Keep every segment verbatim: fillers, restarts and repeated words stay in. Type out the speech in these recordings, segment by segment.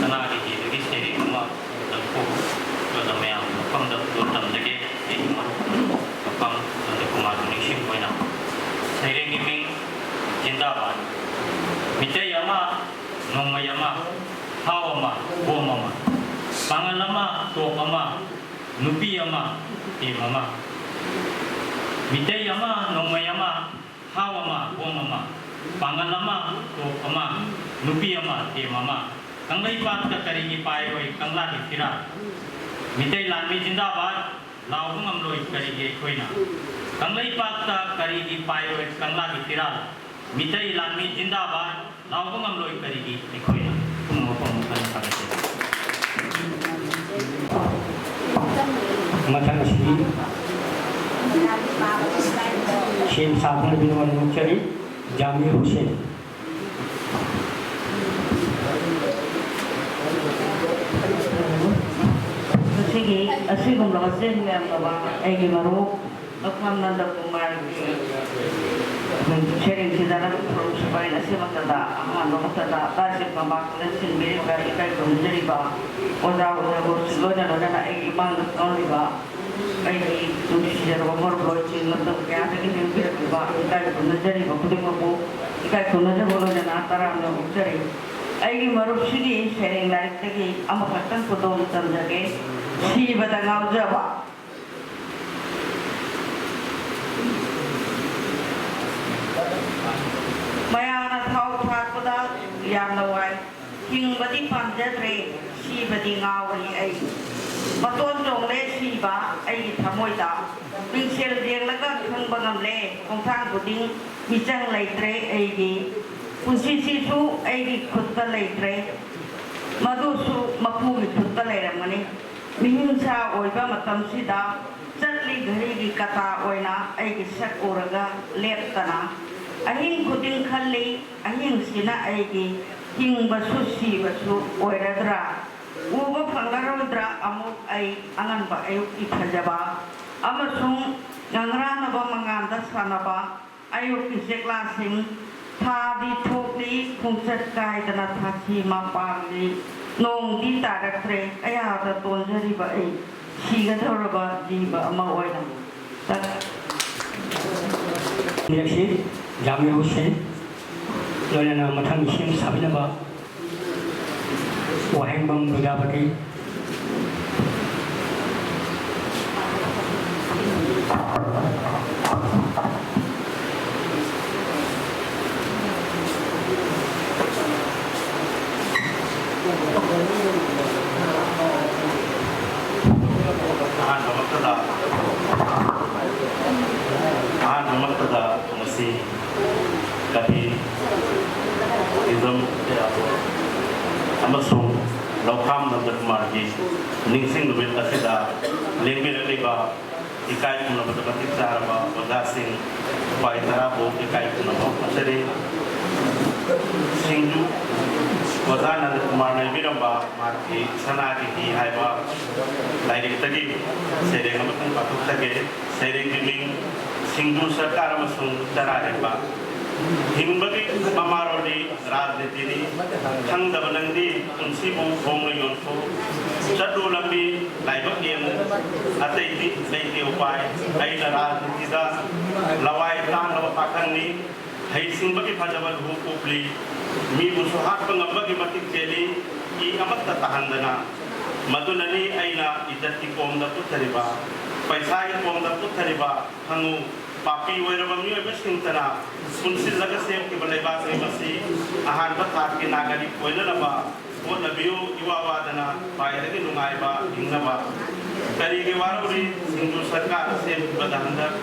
ꯉꯥꯒꯤ ꯍꯤꯗꯨꯒꯤ ꯁꯩꯔꯦꯡ ꯑꯃ ꯇꯪꯈꯨ ꯑꯗꯨꯗ ꯃꯌꯥꯝ ꯃꯐꯝꯗ ꯂꯣꯟ ꯇꯝꯖꯒꯦ꯫ ꯑꯩꯒꯤ ꯃꯔꯨꯞ ꯃꯐꯝ ꯅꯟꯗꯀꯨꯃꯥꯔ ꯅꯤꯡꯁꯤꯡꯕ ꯑꯣꯏꯅ ꯁꯩꯔꯦꯡꯒꯤ ꯃꯤꯡ ꯖꯤꯟꯗꯥꯕꯥꯗ꯫ ꯃꯤꯇꯩ ꯑꯃ, ꯅꯣꯡꯃꯩ ꯑꯃ, ꯍꯥꯎ ꯑꯃ, ꯕꯣꯝ ꯑꯃ, ꯄꯥꯡꯒꯜ ꯑꯃ, ꯇꯣꯞ ꯑꯃ, ꯅꯨꯄꯤ ꯑꯃ, ꯇꯦꯝ ꯑꯃ꯫ ꯃꯤꯇꯩ ꯑꯃ, ꯅꯣꯡꯃꯩ ꯑꯃ, ꯍꯥꯎ ꯑꯃ, ꯕꯣꯝ ꯑꯃ, ꯄꯥꯡꯒꯜ ꯑꯃ, ꯇꯣꯞ ꯑꯃ, ꯅꯨꯄꯤ ꯑꯃ, ꯇꯦꯝ ꯑꯃ꯫ ꯀꯪꯂꯩꯄꯥꯛꯇ ꯀꯔꯤꯒꯤ ꯄꯥꯏꯔꯣꯏ ꯀꯪꯂꯥꯒꯤ ꯐꯤꯔꯥꯜ? ꯃꯤꯇꯩ ꯂꯥꯟꯃꯤ ꯖꯤꯟꯗꯥꯕꯥꯗ, ꯂꯥꯎꯕ ꯉꯝꯂꯣꯏ ꯀꯔꯤꯒꯤ ꯑꯩꯈꯣꯏꯅ? ꯀꯪꯂꯩꯄꯥꯛꯇ ꯀꯔꯤꯒꯤ ꯄꯥꯏꯔꯣꯏ ꯀꯪꯂꯥꯒꯤ ꯐꯤꯔꯥꯜ? ꯃꯤꯇꯩ ꯂꯥꯟꯃꯤ ꯖꯤꯟꯗꯥꯕꯥꯗ, ꯂꯥꯎꯕ ꯉꯝꯂꯣꯏ ꯀꯔꯤꯒꯤ ꯑꯩꯈꯣꯏꯅ? ꯄꯨꯝꯅꯃꯛꯄꯨ ꯑꯃꯨꯛ ꯍꯟꯅ ꯊꯥꯒꯠꯆꯔꯤ꯫ ꯃꯊꯪ ꯑꯁꯤ ꯁꯦꯝ ꯁꯥꯗꯨꯅ ꯄꯤꯅꯕ ꯅꯦꯝꯆꯔꯤ, ꯖꯥꯃꯤꯔ ꯍꯨꯁꯦꯟ꯫ ꯉꯁꯤꯒꯤ ꯑꯁꯤꯒꯨꯝꯂꯕ ꯆꯦꯟ ꯌꯥꯝꯂꯕ ꯑꯩꯒꯤ ꯃꯔꯨꯞ ꯂꯧꯐꯝ ꯅꯟꯗꯀꯨꯃꯥꯔꯒꯤ ꯁꯩꯔꯦꯡꯁꯤꯗ ꯅꯪ ꯐꯨꯔꯨꯞ ꯁꯨꯒꯥꯏꯅ ꯑꯁꯤꯃꯛꯇꯗ ꯑꯍꯥꯟꯕ ꯃꯛꯇꯗ ꯇꯥꯁꯤꯟꯕ ꯃꯥꯛꯇꯨꯅ ꯁꯤꯟꯕꯤꯔꯤꯕ ꯏꯀꯥꯏ ꯈꯨꯝꯅꯖꯔꯤꯕ ꯑꯣꯖꯥ ꯑꯣꯖꯥꯕꯨꯁꯨ ꯂꯣꯏꯅ ꯂꯣꯏꯅꯅ ꯑꯩꯒꯤ ꯏꯃꯥꯡꯗ ꯐꯝꯂꯤꯕ ꯑꯩꯒꯤ ꯅꯨꯡꯁꯤꯖꯔꯕ ꯃꯔꯨꯞ ꯂꯣꯏꯁꯤꯡ ꯃꯇꯝ ꯀꯌꯥꯗꯒꯤ ꯂꯦꯡꯕꯤꯔꯛꯂꯤꯕ ꯏꯀꯥꯏ ꯈꯨꯝꯅꯖꯔꯤꯕ ꯈꯨꯗꯤꯡꯃꯛꯄꯨ ꯏꯀꯥꯏ ꯈꯨꯝꯅꯖꯕ ꯂꯣꯏꯅꯅ ꯇꯔꯥꯝꯅ ꯑꯣꯛꯆꯔꯤ꯫ ꯑꯩꯒꯤ ꯃꯔꯨꯞꯁꯤꯒꯤ ꯁꯩꯔꯦꯡ ꯂꯥꯏꯔꯤꯛꯇꯒꯤ ꯑꯃꯈꯛꯇꯪ ꯈꯨꯗꯣꯜ ꯇꯝꯖꯒꯦ꯫ ꯁꯤꯕꯗ ꯉꯥꯎꯖꯕ꯫ ꯃꯌꯥꯝꯅ ꯊꯥꯎ ꯊꯥꯛꯄꯗ ꯌꯥꯝꯅ ꯋꯥꯏ꯫ ꯍꯤꯡꯕꯗꯤ ꯄꯥꯝꯖꯗ꯭ꯔꯦ, ꯁꯤꯕꯗꯤ ꯉꯥꯎꯔꯤ ꯑꯩ꯫ ꯃꯇꯣꯟ ꯆꯣꯡꯂꯦ ꯁꯤꯕ ꯑꯩꯒꯤ ꯊꯃꯣꯏꯗ꯫ ꯃꯤꯡꯁꯦꯜ ꯌꯦꯡꯂꯒ ꯈꯪꯕ ꯉꯝꯂꯦ, ꯈꯣꯡꯊꯥꯡ ꯈꯨꯗꯤꯡ ꯃꯤꯆꯪ ꯂꯩꯇ꯭ꯔꯦ ꯑꯩꯒꯤ꯫ ꯄꯨꯟꯁꯤꯁꯤꯁꯨ ꯑꯩꯒꯤ ꯈꯨꯠꯇ ꯂꯩꯇ꯭ꯔꯦ, ꯃꯗꯨꯁꯨ ꯃꯄꯨꯒꯤ ꯈꯨꯠꯇ ꯂꯩꯔꯝꯒꯅꯤ꯫ ꯃꯤꯍꯤꯡꯁꯥ ꯑꯣꯏꯕ ꯃꯇꯝꯁꯤꯗ ꯆꯠꯂꯤ ꯘꯔꯤꯒꯤ ꯀꯇꯥ ꯑꯣꯏꯅ ꯑꯩꯒꯤ ꯁꯛ ꯎꯔꯒ ꯂꯦꯞꯇꯅ꯫ ꯑꯍꯤꯡ ꯈꯨꯗꯤꯡ ꯈꯜꯂꯤ, ꯑꯍꯤꯡꯁꯤꯅ ꯑꯩꯒꯤ ꯍꯤꯡꯕꯁꯨ ꯁꯤꯕꯁꯨ ꯑꯣꯏꯔꯗ꯭ꯔꯥ? ꯎꯕ ꯐꯪꯂꯔꯣꯏꯗ꯭ꯔꯥ ꯑꯃꯨꯛ ꯑꯩ ꯑꯉꯟꯕ ꯑꯌꯨꯛꯀꯤ ꯐꯖꯕ? ꯑꯃꯁꯨꯡ ꯉꯪꯔꯥꯅꯕ ꯃꯉꯥꯜꯗ ꯁꯥꯟꯅꯕ ꯑꯌꯨꯛꯀꯤ ꯆꯦꯛꯂꯥꯁꯤꯡ꯫ ꯊꯥꯗꯤ ꯊꯣꯛꯂꯤ, ꯈꯣꯡꯆꯠ ꯀꯥꯏꯗꯅ ꯊꯥꯁꯤ ꯃꯄꯥꯜꯂꯤ꯫ ꯅꯣꯡꯗꯤ ꯇꯥꯔꯛꯇ꯭ꯔꯦ꯫ ꯑꯩꯍꯥꯛꯇ ꯇꯣꯟꯖꯔꯤꯕ ꯑꯩ ꯁꯤꯒꯗꯧꯔꯕ ꯖꯤꯕ ꯑꯃ ꯑꯣꯏꯅ ꯇꯠ- ꯂꯩꯔꯛꯁꯤ ꯌꯥꯝ ꯌꯧꯁꯤ꯫ ꯂꯣꯏꯅꯅ ꯃꯊꯪꯒꯤ ꯁꯦꯝ ꯁꯥꯕꯤꯅꯕ ꯋꯥꯍꯦꯡꯕꯝ ꯕꯤꯗ꯭ꯌꯥꯄꯇꯤ꯫ ꯑꯍꯥꯟꯕꯃꯛꯇꯗ, ꯑꯍꯥꯟꯕꯃꯛꯇꯗ ꯉꯁꯤ ꯀꯕꯤ, ꯏꯖꯝ ꯑꯃꯁꯨꯡ ꯂꯧꯈꯥꯝ ꯅꯟꯗꯀꯨꯃꯥꯔꯒꯤ ꯅꯤꯡꯁꯤꯡ ꯅꯨꯃꯤꯠ ꯑꯁꯤꯗ ꯂꯦꯡꯕꯤꯔꯛꯂꯤꯕ ꯏꯀꯥꯏ ꯈꯨꯝꯅꯕꯗ ꯃꯇꯤꯛ ꯆꯥꯔꯕ ꯑꯣꯖꯥꯁꯤꯡ ꯎꯄꯥꯏ ꯇꯔꯥꯕꯨ ꯏꯀꯥꯏ ꯈꯨꯝꯅꯕ ꯐꯣꯡꯗꯣꯛꯆꯔꯤ꯫ ꯁꯤꯡꯖꯨ ꯑꯣꯖꯥ ꯅꯟꯗꯀꯨꯃꯥꯔꯅ ꯏꯕꯤꯔꯝꯕ ꯃꯍꯥꯛꯀꯤ ꯁꯅꯥꯒꯤ ꯍꯤ ꯍꯥꯏꯕ ꯂꯥꯏꯔꯤꯛꯇꯒꯤ ꯁꯩꯔꯦꯡ ꯑꯃꯇꯪ ꯄꯥꯊꯣꯛꯆꯒꯦ꯫ ꯁꯩꯔꯦꯡꯒꯤ ꯃꯤꯡ ꯁꯤꯡꯖꯨ ꯁꯔꯀꯥꯔ ꯑꯃꯁꯨꯡ ꯆꯔꯥ ꯍꯦꯟꯕ꯫ ꯍꯤꯡꯕꯒꯤ ꯃꯃꯥꯔꯣꯜꯗꯤ ꯔꯥꯖꯅꯤꯇꯤꯅꯤ꯫ ꯈꯪꯗꯕ ꯅꯪꯗꯤ ꯄꯨꯟꯁꯤꯕꯨ ꯍꯣꯡꯅ ꯌꯣꯟꯊꯣꯛ꯫ ꯆꯠꯂꯨ ꯂꯝꯕꯤ ꯂꯥꯏꯕꯛ ꯌꯦꯡꯉꯨ꯫ ꯑꯇꯩꯗꯤ ꯂꯩꯇꯦ ꯎꯄꯥꯏ꯫ ꯑꯩꯅ ꯔꯥꯖꯅꯤꯇꯤꯗ ꯂꯋꯥꯏ ꯇꯥꯡꯂꯕ ꯄꯥꯈꯪꯅꯤ꯫ ꯍꯩꯁꯤꯡꯕꯒꯤ ꯐꯖꯕ ꯂꯨꯍꯨꯞ ꯎꯞꯂꯤ꯫ ꯃꯤꯕꯨꯁꯨ ꯍꯥꯠꯄ ꯉꯝꯕꯒꯤ ꯃꯇꯤꯛ ꯆꯦꯜꯂꯤ꯫ ꯏ ꯑꯃꯠꯇ ꯇꯥꯍꯟꯗꯅ꯫ ꯃꯗꯨꯅꯅꯤ ꯑꯩꯅ ꯏꯖꯠꯀꯤ ꯀꯣꯝꯗ ꯄꯨꯊꯔꯤꯕ, ꯄꯩꯁꯥꯒꯤ ꯀꯣꯝꯗ ꯄꯨꯊꯔꯤꯕ꯫ ꯈꯪꯉꯨ, ꯄꯥꯄꯤ ꯑꯣꯏꯔꯕ ꯃꯤꯑꯣꯏꯕꯁꯤꯡꯇꯅ ꯄꯨꯟꯁꯤꯜꯂꯒ ꯁꯦꯝꯈꯤꯕ ꯂꯩꯕꯥꯛꯅꯤ ꯃꯁꯤ꯫ ꯑꯍꯥꯟꯕ ꯊꯥꯛꯀꯤ ꯅꯥꯒꯔꯤꯛ ꯑꯣꯏꯅꯅꯕ ꯍꯣꯠꯅꯕꯤꯌꯨ, ꯏꯋꯥ ꯋꯥꯗꯅ ꯈ꯭ꯋꯥꯏꯗꯒꯤ ꯅꯨꯡꯉꯥꯏꯕ ꯍꯤꯡꯅꯕ꯫ ꯀꯔꯤꯒꯤ ꯋꯥꯔꯧꯔꯤ? ꯁꯤꯡꯖꯨ ꯁꯔꯀꯥꯔ ꯁꯦꯝꯈꯤꯕꯗ ꯍꯟꯗꯛ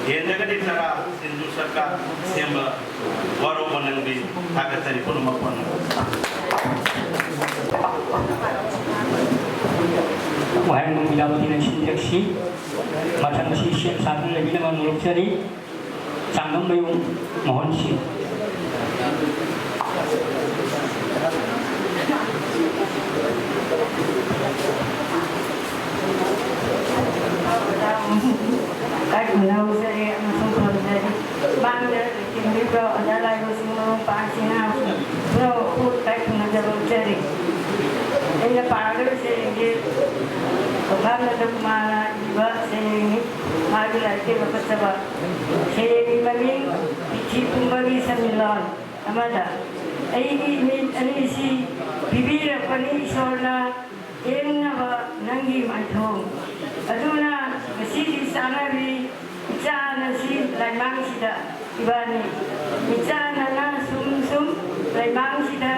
ꯍꯦꯟꯖꯒꯅꯤ ꯇꯔꯥ꯫ ꯁꯤꯡꯖꯨ ꯁꯔꯀꯥꯔ ꯁꯦꯝꯕ ꯋꯥꯔꯧꯕ ꯅꯪꯗꯤ꯫ ꯊꯥꯒꯠꯆꯔꯤ ꯄꯨꯝꯅꯃꯛꯄꯨ꯫ ꯋꯥꯍꯦꯡꯕꯝ ꯕꯤꯗ꯭ꯌꯥꯄꯇꯤꯅ ꯁꯤꯟꯕꯤꯔꯛꯁꯤ꯫ ꯃꯊꯪ ꯑꯁꯤ ꯁꯦꯝ ꯁꯥꯗꯨꯅ ꯂꯩꯕꯤꯅꯕ ꯅꯣꯂꯨꯛꯆꯔꯤ꯫ ꯆꯥꯡꯉꯝꯃꯌꯨꯝ ꯃꯣꯍꯟ ꯁꯤꯡ꯫ ꯀꯥꯏ ꯈꯨꯝꯅꯍꯧꯖꯔꯤ ꯑꯃꯁꯨꯡ ꯈꯨꯔꯨꯝꯖꯔꯤ꯫ ꯃꯥꯡꯗ ꯂꯩꯇꯦꯡꯕꯤꯕ ꯑꯣꯖꯥ ꯂꯥꯏꯔꯣꯁꯤꯡ ꯃꯔꯨꯞ ꯃꯄꯥꯡꯁꯤꯡ ꯍꯥꯏꯕꯁꯤꯡ ꯄꯨꯝꯅꯃꯛꯄꯨ ꯏꯀꯥꯏ ꯈꯨꯝꯅꯖꯕ ꯎꯠꯆꯔꯤ꯫ ꯑꯩꯅ ꯄꯥꯒꯗꯕ ꯁꯩꯔꯦꯡꯁꯦ ꯄꯣꯊꯥꯝ ꯅꯟꯗꯀꯨꯃꯥꯔꯅ ꯏꯕ ꯁꯩꯔꯦꯡꯅꯤ꯫ ꯃꯥꯒꯤ ꯂꯥꯏꯔꯤꯛꯇꯒꯤ ꯂꯧꯈꯠꯆꯕ ꯁꯩꯔꯦꯡꯒꯤ ꯃꯃꯤꯡ ꯄꯤꯊꯤ ꯄꯨꯝꯕꯒꯤ ꯁꯃꯤꯂꯣꯟ ꯑꯃꯗ꯫ ꯑꯩꯒꯤ ꯏꯃꯤꯠ ꯑꯅꯤꯁꯤ ꯄꯤꯕꯤꯔꯛꯄꯅꯤ ꯏꯁꯣꯔꯅ, ꯌꯦꯡꯅꯕ ꯅꯪꯒꯤ ꯃꯥꯏꯊꯣꯡ ꯑꯗꯨꯅ꯫ ꯉꯁꯤꯗꯤ ꯆꯥꯟꯅꯕꯤ ꯏꯆꯥꯅ ꯁꯤ ꯂꯩꯃꯥꯡꯁꯤꯗ ꯏꯕꯥꯅꯤ꯫ ꯏꯆꯥꯅꯅ ꯁꯨꯝ ꯁꯨꯝ ꯂꯩꯃꯥꯡꯁꯤꯗ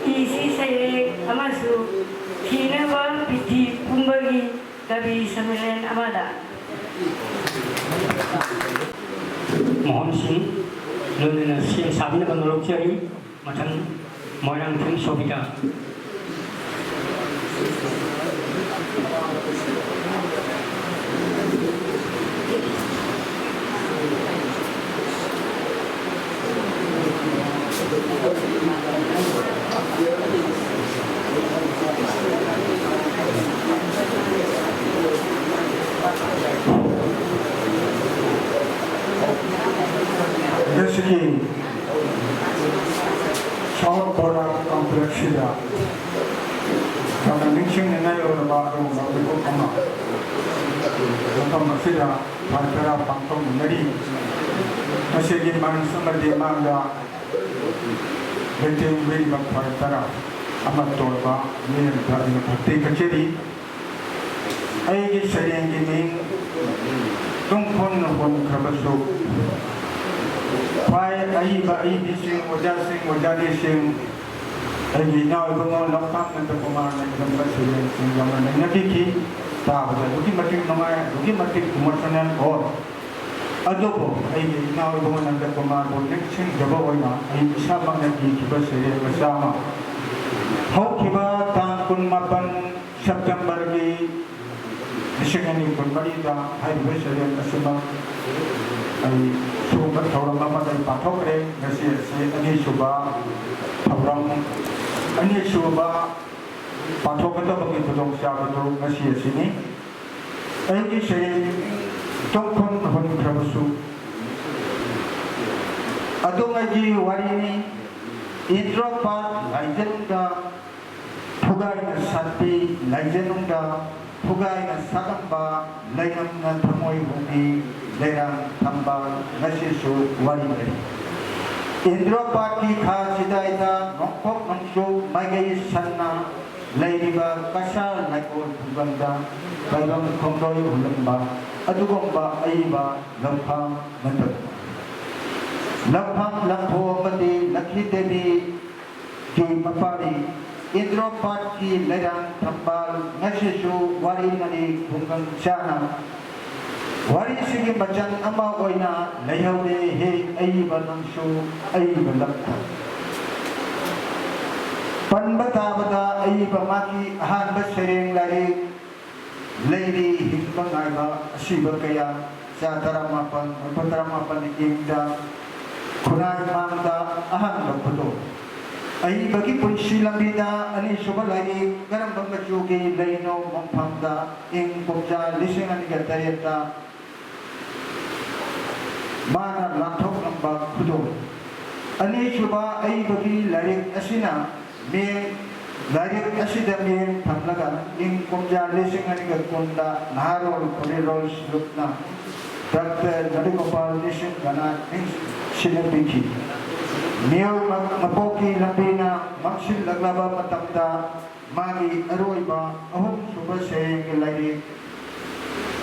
ꯏꯁꯤ ꯁꯩꯔꯦꯡ ꯑꯃꯁꯨ ꯊꯤꯅꯕ ꯄꯤꯊꯤ ꯄꯨꯝꯕꯒꯤ ꯀꯕꯤ ꯁꯝꯃꯦꯂꯟ ꯑꯃꯗ꯫ ꯃꯣꯍꯟ ꯁꯤꯡ, ꯂꯣꯏꯅꯅ ꯁꯦꯝ ꯁꯥꯕꯤꯅꯕ ꯅꯣꯂꯣꯛꯆꯔꯤ꯫ ꯃꯊꯪ ꯃꯣꯏꯔꯥꯡꯊꯦꯝ ꯁꯣꯕꯤꯇꯥ꯫ ꯉꯁꯤꯒꯤ ꯁꯥꯎꯠ ꯕꯣꯔꯗꯔ ꯀꯝꯄ꯭ꯂꯦꯛꯁꯁꯤꯗ ꯌꯥꯝꯅ ꯅꯤꯡꯁꯤꯡꯅꯤꯡꯉꯥꯏ ꯑꯣꯏꯔꯕ ꯑꯗꯨꯒꯨꯝꯕ ꯃꯤꯀꯨꯞ ꯑꯃ ꯃꯐꯝ ꯑꯁꯤꯗ ꯐꯥꯏ ꯇꯔꯥ ꯄꯥꯡꯊꯣꯛꯃꯤꯟꯅꯔꯤ꯫ ꯃꯁꯤꯒꯤ ꯃꯔꯝ ꯑꯃꯗꯤ ꯃꯥꯡꯗ ꯃꯩꯇꯩ ꯃꯤꯑꯣꯏꯕ ꯐꯥꯏ ꯇꯔꯥ ꯑꯃ ꯇꯣꯟꯕ ꯃꯤꯑꯣꯏꯕꯗ ꯑꯩꯅ ꯊꯛꯇꯤ ꯀꯠꯆꯔꯤ꯫ ꯑꯩꯒꯤ ꯁꯩꯔꯦꯡꯒꯤ ꯃꯤꯡ ꯇꯨꯡꯐꯨꯟ ꯍꯨꯟꯈ꯭ꯔꯕꯁꯨ꯫ ꯈ꯭ꯋꯥꯏ ꯑꯏꯕ ꯑꯏꯕꯤꯁꯤꯡ, ꯑꯣꯖꯥꯁꯤꯡ, ꯑꯣꯖꯥꯅꯤꯁꯤꯡ, ꯑꯩꯒꯤ ꯏꯅꯥꯎ ꯏꯕꯨꯡꯉꯣ ꯂꯧꯈꯥꯝ ꯅꯟꯗꯀꯨꯃꯥꯔꯅ ꯏꯔꯝꯕ ꯁꯩꯔꯦꯡꯁꯤꯡ ꯌꯥꯝꯅ ꯅꯩꯅꯕꯤꯈꯤ꯫ ꯇꯥꯕꯗ ꯑꯗꯨꯛꯀꯤ ꯃꯇꯤꯛ ꯅꯨꯡꯉꯥꯏ, ꯑꯗꯨꯛꯀꯤ ꯃꯇꯤꯛ ꯏꯃꯣꯁꯅꯦꯜ ꯑꯣꯏ꯫ ꯑꯗꯨꯕꯨ ꯑꯩꯒꯤ ꯏꯅꯥꯎ ꯏꯕꯨꯡꯉꯣ ꯅꯟꯗꯀꯨꯃꯥꯔꯕꯨ ꯅꯤꯡꯁꯤꯡꯖꯕ ꯑꯣꯏꯅ ꯑꯩ ꯏꯁꯥꯃꯛꯅ ꯏꯈꯤꯕ ꯁꯩꯔꯦꯡ ꯃꯆꯥ ꯑꯃ꯫ ꯍꯧꯈꯤꯕ ꯇꯥꯡ ꯀꯨꯟꯃꯥꯄꯟ ꯁꯦꯞꯇꯦꯝꯕꯔꯒꯤ ꯂꯤꯁꯤꯡ ꯑꯅꯤ ꯀꯨꯟꯃꯔꯤꯗ ꯍꯥꯏꯔꯤꯕ ꯁꯩꯔꯦꯡ ꯑꯁꯤꯃꯛ ꯑꯩ ꯁꯤꯒꯨꯝꯕ ꯊꯧꯔꯝ ꯑꯃꯗ ꯑꯩ ꯄꯥꯡꯊꯣꯛꯈ꯭ꯔꯦ꯫ ꯉꯁꯤ ꯑꯁꯤ ꯑꯅꯤꯁꯨꯕ ꯊꯧꯔꯝ, ꯑꯅꯤꯁꯨꯕ ꯄꯥꯡꯊꯣꯛꯀꯗꯕꯒꯤ ꯈꯨꯗꯣꯡꯆꯥꯕꯗꯨ ꯉꯁꯤ ꯑꯁꯤꯅꯤ꯫ ꯑꯩꯒꯤ ꯁꯩꯔꯦꯡ ꯇꯨꯡꯐꯝ ꯍꯨꯟꯈ꯭ꯔꯕꯁꯨ꯫ ꯑꯗꯨꯉꯩꯒꯤ ꯋꯥꯔꯤꯅꯤ꯫ ꯏꯟꯗ꯭ꯔꯣꯄꯥꯟ ꯂꯥꯏꯖꯪꯗ ꯐꯨꯒꯠ ꯐꯨꯒꯥꯏꯅ ꯁꯥꯠꯄꯤ ꯂꯩꯖꯅꯨꯡꯗ, ꯐꯨꯒꯥꯏꯅ ꯁꯥꯠꯂꯝꯕ ꯂꯩꯔꯝꯅ ꯊꯃꯣꯏ ꯍꯨꯝꯕꯤ ꯂꯩꯔꯥꯡ ꯊꯝꯕꯥꯜ ꯉꯁꯤꯁꯨ ꯋꯥꯔꯤ ꯂꯩ꯫ ꯏꯟꯗ꯭ꯔꯣꯄꯥꯠꯀꯤ ꯈꯥ ꯆꯤꯗꯥꯏꯗ ꯅꯣꯡꯄꯣꯛ ꯅꯣꯡꯆꯨꯞ ꯃꯥꯏꯀꯩ ꯁꯟꯅ ꯂꯩꯔꯤꯕ ꯀꯁꯥꯔ ꯂꯩꯀꯣꯜ ꯈꯨꯡꯒꯪꯗ ꯇꯥꯏꯕꯪ ꯈꯣꯡꯂꯣꯏ ꯍꯨꯜꯂꯝꯕ ꯑꯗꯨꯒꯨꯝꯕ ꯑꯏꯕ ꯂꯧꯐꯝ ꯅꯠꯇꯕ ꯂꯧꯐꯝ ꯂꯝꯐꯣ ꯑꯃꯗꯤ ꯂꯛꯈꯤ ꯗꯦꯕꯤꯒꯤ ꯃꯄꯥꯔꯤ ꯏꯟꯗ꯭ꯔꯣꯄꯥꯠꯀꯤ ꯂꯩꯔꯥꯡ ꯊꯝꯕꯥꯜ ꯉꯁꯤꯁꯨ ꯋꯥꯔꯤ ꯅꯔꯤ ꯈꯨꯡꯒꯪ ꯆꯥꯅ ꯋꯥꯔꯤꯁꯤꯒꯤ ꯃꯆꯪ ꯑꯃ ꯑꯣꯏꯅ ꯂꯩꯍꯧꯔꯦ꯫ ꯍꯦ ꯑꯏꯕ ꯅꯪꯁꯨ ꯑꯏꯕ ꯂꯝꯊꯝ ꯄꯟꯕ ꯇꯥꯕꯗ ꯑꯏꯕ ꯃꯥꯒꯤ ꯑꯍꯥꯟꯕ ꯁꯩꯔꯦꯡ ꯂꯥꯏꯔꯤꯛ ꯂꯩꯔꯤ ꯍꯤꯡꯕ ꯉꯥꯏꯕ ꯑꯁꯤꯕ ꯀꯌꯥ ꯆꯥ ꯇꯔꯥꯃꯥꯄꯟ ꯂꯨꯄꯥ ꯇꯔꯥꯃꯥꯄꯟ ꯏꯪꯗ ꯈꯨꯟꯅꯥꯏ ꯃꯥꯡꯗ ꯑꯍꯥꯟꯕ ꯈꯨꯗꯣꯜ ꯑꯏꯕꯒꯤ ꯄꯨꯟꯁꯤ ꯂꯝꯕꯤꯗ ꯑꯅꯤꯁꯨꯕ ꯂꯥꯏꯔꯤꯛ ꯀꯔꯝꯕ ꯃꯆꯨꯒꯤ ꯂꯩꯅꯣ ꯃꯐꯝꯗ ꯏꯪ ꯀꯨꯝꯖꯥ ꯂꯤꯁꯤꯡ ꯑꯅꯤꯒ ꯇꯔꯦꯠꯇ ꯃꯥꯅ ꯂꯥꯟꯊꯣꯛꯂꯝꯕ ꯈꯨꯗꯣꯜ ꯑꯅꯤꯁꯨꯕ ꯑꯏꯕꯒꯤ ꯂꯥꯏꯔꯤꯛ ꯑꯁꯤꯅ ꯃꯤꯠꯌꯦꯡ ꯂꯥꯏꯔꯤꯛ ꯑꯁꯤꯗ ꯃꯤꯠꯌꯦꯡ ꯊꯝꯂꯒ ꯏꯪ ꯀꯨꯝꯖꯥ ꯂꯤꯁꯤꯡ ꯑꯅꯤꯒ ꯀꯨꯟꯗ ꯅꯍꯥꯔꯣꯜ ꯐꯨꯔꯤꯠꯂꯣꯜ ꯁꯂꯨꯛꯅ ꯗꯥꯛꯇꯔ ꯅꯔꯤꯒꯣꯄꯥꯜ ꯅꯤꯁꯤꯡ ꯀꯅꯥ ꯅꯤꯡꯁꯤꯟꯅꯕꯤꯈꯤ꯫ ꯃꯤꯑꯣꯏ ꯃꯄꯣꯛꯀꯤ ꯂꯝꯕꯤꯅ ꯃꯝꯁꯤꯜꯂꯛꯂꯕ ꯃꯇꯝꯗ ꯃꯥꯒꯤ ꯑꯔꯣꯏꯕ ꯑꯍꯨꯝꯁꯨꯕ ꯁꯩꯔꯦꯡꯒꯤ ꯂꯥꯏꯔꯤꯛ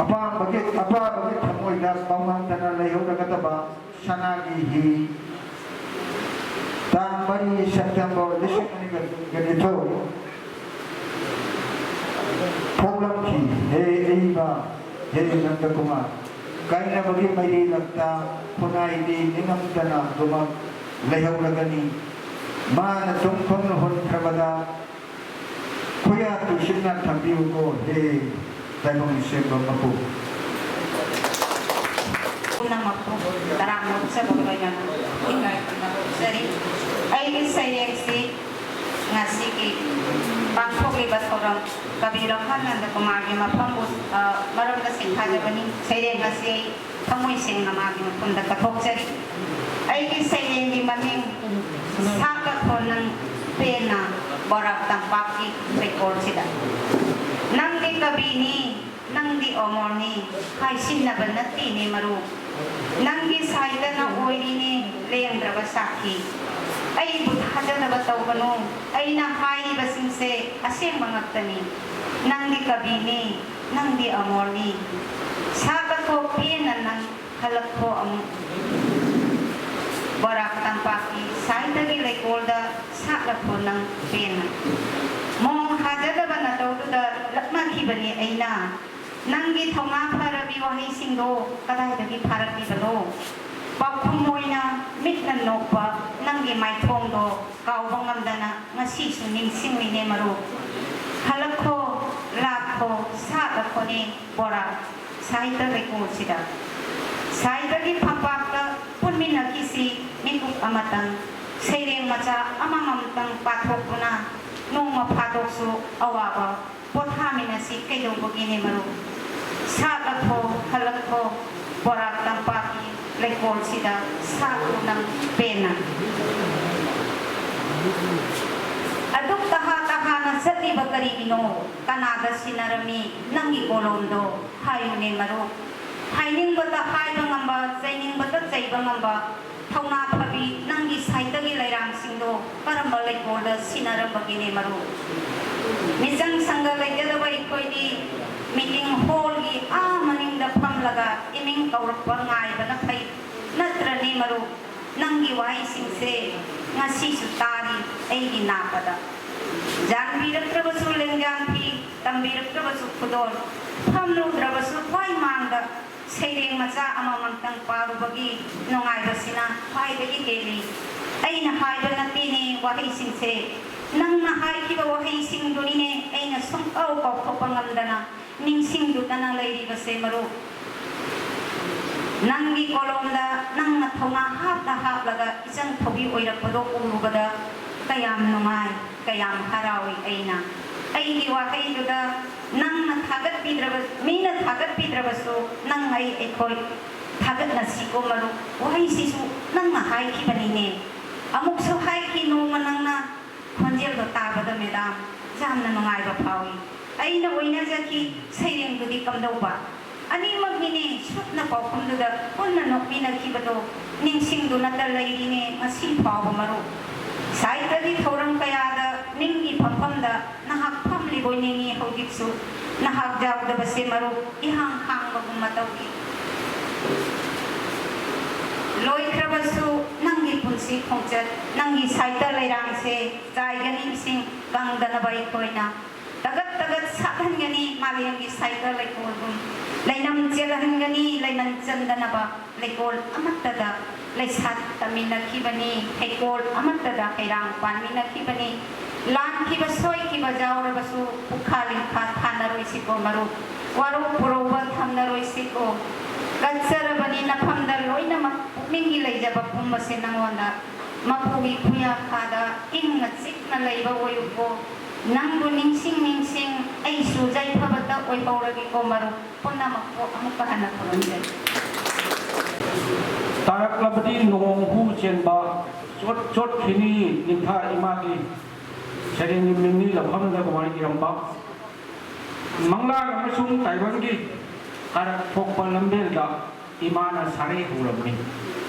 ꯑꯄꯥꯝꯕꯒꯤ ꯑꯄꯥꯝꯕꯒꯤ ꯊꯃꯣꯏꯗ ꯄꯥꯎꯃꯟꯗꯅ ꯂꯩꯍꯧꯔꯒꯗꯕ ꯁꯅꯥꯒꯤ ꯍꯤ ꯇꯥꯡ ꯃꯔꯤ ꯁꯦꯞꯇꯦꯝꯕꯔ ꯂꯤꯁꯤꯡ ꯑꯅꯤꯒ ꯀꯨꯟꯒ ꯅꯤꯊꯣꯏ ꯐꯣꯡꯂꯝꯈꯤ꯫ ꯍꯦ ꯑꯏꯕ, ꯍꯦ ꯅꯟꯗꯀꯨꯃꯥꯔ, ꯀꯥꯏꯅꯕꯒꯤ ꯃꯩꯔꯤ ꯂꯛꯇ ꯈꯨꯟꯅꯥꯏꯗꯤ ꯅꯤꯡꯉꯝꯗꯅ ꯑꯗꯨꯃꯛ ꯂꯩꯍꯧꯔꯒꯅꯤ꯫ ꯃꯥꯅ ꯇꯨꯡ ꯈꯣꯡꯅ ꯍꯨꯟꯈ꯭ꯔꯕꯗ ꯈꯨꯌꯥ ꯇꯨꯁꯤꯟꯅ ꯊꯝꯕꯤꯌꯨꯀꯣ ꯍꯦ ꯇꯥꯏꯕꯪ ꯁꯦꯝꯕ ꯃꯄꯨ꯫ ꯄꯨꯝꯅꯃꯛꯄꯨ ꯇꯔꯥꯝꯅ ꯑꯣꯛꯆꯕꯒ ꯂꯣꯏꯅꯅ ꯏꯀꯥꯏ ꯈꯨꯝꯅꯕ ꯎꯠꯆꯔꯤ꯫ ꯑꯩꯒꯤ ꯁꯩꯔꯦꯡꯁꯤ ꯉꯁꯤꯒꯤ ꯄꯥꯡꯊꯣꯛꯂꯤꯕ ꯊꯧꯔꯝ ꯀꯕꯤ ꯔꯣꯁꯟ ꯅꯟꯗꯀꯨꯃꯥꯔꯒꯤ ꯃꯐꯝꯕꯨ, ꯑ, ꯃꯔꯝꯗ ꯁꯤꯡꯊꯥꯖꯕꯅꯤ꯫ ꯁꯩꯔꯦꯡ ꯑꯁꯤ ꯑꯩ ꯊꯃꯣꯏ ꯁꯦꯡꯅ ꯃꯥꯒꯤ ꯃꯐꯝꯗ ꯀꯠꯊꯣꯛꯆꯔꯤ꯫ ꯑꯩꯒꯤ ꯁꯩꯔꯦꯡꯒꯤ ꯃꯃꯤꯡ ꯁꯥꯠꯂꯈꯣ ꯅꯪ ꯄꯦꯟꯅ ꯕꯣꯔꯥꯛ ꯇꯝꯄꯥꯛꯀꯤ ꯂꯩꯀꯣꯜꯁꯤꯗ꯫ ꯅꯪꯗꯤ ꯀꯕꯤꯅꯤ, ꯅꯪꯗꯤ ꯑꯃꯣꯔꯅꯤ, ꯍꯥꯏꯁꯤꯟꯅꯕ ꯅꯠꯇꯦꯅꯦ ꯃꯔꯨꯞ꯫ ꯅꯪꯒꯤ ꯁꯥꯏꯗꯅ ꯑꯣꯏꯔꯤꯅꯦ ꯂꯦꯡꯗ꯭ꯔꯕ ꯁꯥꯈꯤ꯫ ꯑꯩꯕꯨ ꯊꯥꯖꯗꯕ ꯇꯧꯒꯅꯨ, ꯑꯩꯅ ꯍꯥꯏꯔꯤꯕꯁꯤꯡꯁꯦ ꯑꯁꯦꯡꯕ ꯉꯥꯛꯇꯅꯤ꯫ ꯅꯪꯗꯤ ꯀꯕꯤꯅꯤ, ꯅꯪꯗꯤ ꯑꯃꯣꯔꯅꯤ꯫ ꯁꯥꯠꯂꯊꯣꯛ ꯄꯦꯟꯅ ꯅꯪ ꯍꯜꯂꯛꯈꯣ ꯑꯃꯨꯛ꯫ ꯕꯣꯔꯥꯛ ꯇꯝꯄꯥꯛꯀꯤ ꯁꯥꯏꯗꯒꯤ ꯂꯩꯀꯣꯜꯗ ꯁꯥꯠꯂꯈꯣ ꯅꯪ ꯄꯦꯟꯅ꯫ ꯃꯣꯡ ꯍꯥꯖꯗꯕ ꯅꯇꯧꯗꯨꯗ ꯂꯛꯅꯈꯤꯕꯅꯤ ꯑꯩꯅ꯫ ꯅꯪꯒꯤ ꯊꯧꯅꯥ ꯐꯔꯕꯤ ꯋꯥꯍꯩꯁꯤꯡꯗꯣ ꯀꯗꯥꯏꯗꯒꯤ ꯐꯥꯔꯛꯂꯤꯕꯅꯣ? ꯄꯥꯎꯈꯨꯝ ꯑꯣꯏꯅ ꯃꯤꯠꯅ ꯅꯣꯛꯄ ꯅꯪꯒꯤ ꯃꯥꯏꯊꯣꯡꯗꯣ ꯀꯥꯎꯕ ꯉꯝꯗꯅ ꯉꯁꯤꯁꯨ ꯅꯤꯡꯁꯤꯡꯂꯤꯅꯦ ꯃꯔꯨꯞ꯫ ꯍꯜꯂꯛꯈꯣ, ꯂꯥꯛꯈꯣ, ꯁꯥꯠꯂꯈꯣꯅꯦ ꯕꯣꯔꯥ꯫ ꯁꯥꯏꯗ ꯂꯩꯀꯣꯜꯁꯤꯗ꯫ ꯁꯥꯏꯗꯒꯤ ꯐꯝꯄꯥꯛꯇ ꯄꯨꯟꯃꯤꯟꯅꯈꯤꯁꯤ ꯃꯤꯀꯨꯞ ꯑꯃꯇꯪ, ꯁꯩꯔꯦꯡ ꯃꯆꯥ ꯑꯃꯃꯝꯇꯪ ꯄꯥꯊꯣꯛꯇꯨꯅ ꯅꯣꯡꯃ ꯐꯥꯗꯣꯛꯁꯨ ꯑꯋꯥꯕ ꯄꯣꯊꯥꯃꯤꯟꯅꯁꯤ ꯀꯩꯗꯧꯕꯒꯤꯅꯦ ꯃꯔꯨꯞ? ꯁꯥꯠꯂꯈꯣ, ꯍꯜꯂꯛꯈꯣ, ꯕꯣꯔꯥꯛ ꯇꯝꯄꯥꯛꯀꯤ ꯂꯩꯀꯣꯜꯁꯤꯗ ꯁꯥꯠꯂꯨ ꯅꯪ ꯄꯦꯟꯅ꯫ ꯑꯗꯨꯛ ꯇꯍꯥ ꯇꯍꯥꯅ ꯆꯠꯂꯤꯕ ꯀꯔꯤꯒꯤꯅꯣ? ꯀꯅꯥꯗ ꯁꯤꯟꯅꯔꯝꯃꯤ ꯅꯪꯒꯤ ꯀꯣꯂꯣꯝꯗꯣ? ꯍꯥꯏꯌꯨꯅꯦ ꯃꯔꯨꯞ꯫ ꯍꯥꯏꯅꯤꯡꯕꯇ ꯍꯥꯏꯕ ꯉꯝꯕ, ꯆꯩꯅꯤꯡꯕꯇ ꯆꯩꯕ ꯉꯝꯕ, ꯊꯧꯅꯥ ꯐꯕꯤ ꯅꯪꯒꯤ ꯁꯥꯏꯠꯇꯒꯤ ꯂꯩꯔꯥꯡꯁꯤꯡꯗꯣ ꯀꯔꯝꯕ ꯂꯩꯀꯣꯜꯗ ꯁꯤꯟꯅꯔꯝꯕꯒꯦꯅꯦ ꯃꯔꯨꯞ? ꯃꯤꯆꯪ ꯁꯪꯒ ꯂꯩꯖꯗꯕ ꯑꯩꯈꯣꯏꯗꯤ ꯃꯤꯇꯤꯡ ꯍꯣꯜꯒꯤ ꯑꯥ ꯃꯅꯤꯡꯗ ꯐꯝꯂꯒ ꯏꯃꯤꯡ ꯀꯧꯔꯛꯄ ꯉꯥꯏꯕꯅ ꯐꯩ꯫ ꯅꯠꯇ꯭ꯔꯅꯦ ꯃꯔꯨꯞ? ꯅꯪꯒꯤ ꯋꯥꯍꯩꯁꯤꯡꯁꯦ ꯉꯁꯤꯁꯨ ꯇꯥꯔꯤ ꯑꯩꯒꯤ ꯅꯥꯄꯗ꯫ ꯌꯥꯟꯕꯤꯔꯛꯇ꯭ꯔꯕꯁꯨ ꯂꯦꯡꯖꯥꯟ ꯐꯤ, ꯇꯝꯕꯤꯔꯛꯇ꯭ꯔꯕꯁꯨ ꯈꯨꯗꯣꯜ, ꯐꯝꯂꯨꯗ꯭ꯔꯕꯁꯨ ꯈ꯭ꯋꯥꯏ ꯃꯥꯡꯗ ꯁꯩꯔꯦꯡ ꯃꯆꯥ ꯑꯃꯃꯝꯇꯪ ꯄꯥꯔꯨꯕꯒꯤ ꯅꯨꯡꯉꯥꯏꯕꯁꯤꯅ ꯈ꯭ꯋꯥꯏꯗꯒꯤ ꯍꯦꯜꯂꯤ꯫ ꯑꯩꯅ ꯍꯥꯏꯕ ꯅꯠꯇꯦꯅꯦ ꯋꯥꯍꯩꯁꯤꯡꯁꯦ, ꯅꯪꯅ ꯍꯥꯏꯈꯤꯕ ꯋꯥꯍꯩꯁꯤꯡꯗꯨꯅꯤꯅꯦ ꯑꯩꯅ ꯁꯨꯡꯀꯥꯎ ꯀꯥꯎꯊꯣꯛꯄ ꯉꯝꯗꯅ ꯅꯤꯡꯁꯤꯡꯗꯨꯗꯅ ꯂꯩꯔꯤꯕꯁꯦ ꯃꯔꯨꯞ꯫ ꯅꯪꯒꯤ ꯀꯣꯂꯣꯝꯗ ꯅꯪꯅ ꯊꯧꯅꯥ ꯍꯥꯞꯅ ꯍꯥꯞꯂꯒ ꯏꯆꯪ ꯊꯧꯕꯤ ꯑꯣꯏꯔꯛꯄꯗꯣ ꯎꯔꯨꯕꯗ ꯀꯌꯥꯝ ꯅꯨꯡꯉꯥꯏ, ꯀꯌꯥꯝ ꯍꯔꯥꯎꯏ ꯑꯩꯅ꯫ ꯑꯩꯒꯤ ꯋꯥꯍꯩꯗꯨꯗ ꯅꯪꯅ ꯊꯥꯒꯠꯄꯤꯗ꯭ꯔꯕ, ꯃꯤꯅ ꯊꯥꯒꯠꯄꯤꯗ꯭ꯔꯕꯁꯨ ꯅꯪ ꯑꯩ ꯑꯩꯈꯣꯏ ꯊꯥꯒꯠꯅꯁꯤꯀꯣ ꯃꯔꯨꯞ꯫ ꯋꯥꯍꯩꯁꯤꯁꯨ ꯅꯪꯅ ꯍꯥꯏꯈꯤꯕꯅꯤꯅꯦ꯫ ꯑꯃꯨꯛꯁꯨ ꯍꯥꯏꯈꯤ ꯅꯣꯡꯃ ꯅꯪꯅ, ꯈꯣꯟꯖꯦꯜꯗꯣ ꯇꯥꯕꯗ ꯃꯦꯗꯥꯝ ꯌꯥꯝꯅ ꯅꯨꯡꯉꯥꯏꯕ ꯐꯥꯎꯏ꯫ ꯑꯩꯅ ꯑꯣꯏꯅꯖꯈꯤ, ꯁꯩꯔꯦꯡꯗꯨꯗꯤ ꯀꯝꯗꯧꯕ? ꯑꯅꯤꯃꯛꯅꯤꯅꯦ ꯁꯨꯞꯅ ꯄꯥꯎꯈꯨꯝꯗꯨꯗ ꯄꯨꯟꯅ ꯅꯣꯛꯃꯤꯟꯅꯈꯤꯕꯗꯣ ꯅꯤꯡꯁꯤꯡꯗꯨꯅꯇ ꯂꯩꯔꯤꯅꯦ ꯉꯁꯤ ꯐꯥꯎꯕ ꯃꯔꯨꯞ꯫ ꯁꯥꯍꯤꯇ꯭ꯌꯒꯤ ꯊꯧꯔꯝ ꯀꯌꯥꯗ ꯅꯤꯡꯒꯤ ꯐꯝꯐꯝꯗ ꯅꯍꯥꯛ ꯐꯝꯂꯤꯕꯣꯏ ꯅꯤꯡꯏ ꯍꯧꯖꯤꯛꯁꯨ꯫ ꯅꯍꯥꯛ ꯌꯥꯎꯗꯕꯁꯦ ꯃꯔꯨꯞ ꯏꯍꯥꯡ ꯍꯥꯡꯕꯒꯨꯝ ꯃꯇꯧꯏ꯫ ꯂꯣꯏꯈ꯭ꯔꯕꯁꯨ ꯅꯪꯒꯤ ꯄꯨꯟꯁꯤ ꯈꯣꯡꯆꯠ, ꯅꯪꯒꯤ ꯁꯥꯍꯤꯇ꯭ꯌ ꯂꯩꯔꯥꯡꯁꯦ ꯆꯥꯏꯒꯅꯤ ꯏꯁꯤꯡ ꯀꯪꯗꯅꯕ ꯑꯩꯈꯣꯏꯅ꯫ ꯇꯒꯠ ꯇꯒꯠ ꯁꯥꯠꯍꯟꯒꯅꯤ ꯃꯥꯂꯦꯝꯒꯤ ꯁꯥꯍꯤꯇ꯭ꯌ ꯂꯩꯀꯣꯜꯒꯨꯝ꯫ ꯂꯩꯅꯝ ꯆꯦꯜꯍꯟꯒꯅꯤ ꯂꯩꯃꯟ ꯆꯟꯗꯅꯕ ꯂꯩꯀꯣꯜ ꯑꯃꯠꯇꯗ꯫ ꯂꯩꯁꯥ ꯇꯝꯃꯤꯟꯅꯈꯤꯕꯅꯤ, ꯍꯩꯀꯣꯜ ꯑꯃꯠꯇꯗ ꯍꯩꯔꯥꯡ ꯄꯥꯟꯃꯤꯟꯅꯈꯤꯕꯅꯤ꯫ ꯂꯥꯟꯈꯤꯕ ꯁꯣꯏꯈꯤꯕ ꯌꯥꯎꯔꯕꯁꯨ ꯄꯨꯛꯈꯥ ꯂꯤꯡꯈꯥ ꯊꯥꯅꯔꯣꯏꯁꯤꯀꯣ ꯃꯔꯨꯞ꯫ ꯋꯥꯔꯧ ꯄꯨꯔꯧꯕ ꯊꯝꯅꯔꯣꯏꯁꯤꯀꯣ꯫ ꯀꯠꯆꯔꯕꯅꯤ ꯅꯐꯝꯗ ꯂꯣꯏꯅꯃꯛ, ꯄꯨꯛꯅꯤꯡꯒꯤ ꯂꯩꯖꯕ ꯄꯨꯝꯕꯁꯦ ꯅꯉꯣꯟꯗ꯫ ꯃꯄꯨꯒꯤ ꯈꯨꯌꯥꯈꯥꯗ ꯏꯪꯅ ꯆꯤꯛꯅ ꯂꯩꯕ ꯑꯣꯏꯌꯨꯀꯣ꯫ ꯅꯪꯕꯨ ꯅꯤꯡꯁꯤꯡ ꯅꯤꯡꯁꯤꯡ ꯑꯩꯁꯨ ꯌꯥꯏꯐꯕꯇ ꯑꯣꯏꯍꯧꯔꯒꯦꯀꯣ ꯃꯔꯨꯞ꯫ ꯄꯨꯝꯅꯃꯛꯄꯨ ꯑꯃꯨꯛꯀ ꯍꯟꯅ ꯈꯨꯔꯨꯝꯖꯔꯤ꯫ ꯇꯥꯔꯛꯂꯕꯗꯤ ꯅꯣꯡ ꯍꯨ ꯆꯦꯟꯕ, ꯆꯣꯠ ꯆꯣꯠꯈꯤꯅꯤ ꯅꯤꯡꯊꯥ ꯏꯃꯥꯒꯤ꯫ ꯁꯩꯔꯦꯡꯒꯤ ꯃꯤꯡꯅꯤ ꯂꯧꯐꯝꯗ ꯀꯃꯥꯏꯅ ꯏꯔꯝꯕ? ꯃꯪꯂꯥꯟ ꯑꯃꯁꯨꯡ ꯇꯥꯏꯕꯪꯒꯤ ꯀꯥꯔꯛ ꯊꯣꯛꯄ ꯂꯝꯕꯦꯜꯗ ꯏꯃꯥꯅ ꯁꯥꯔꯩ ꯍꯧꯔꯝꯃꯤ꯫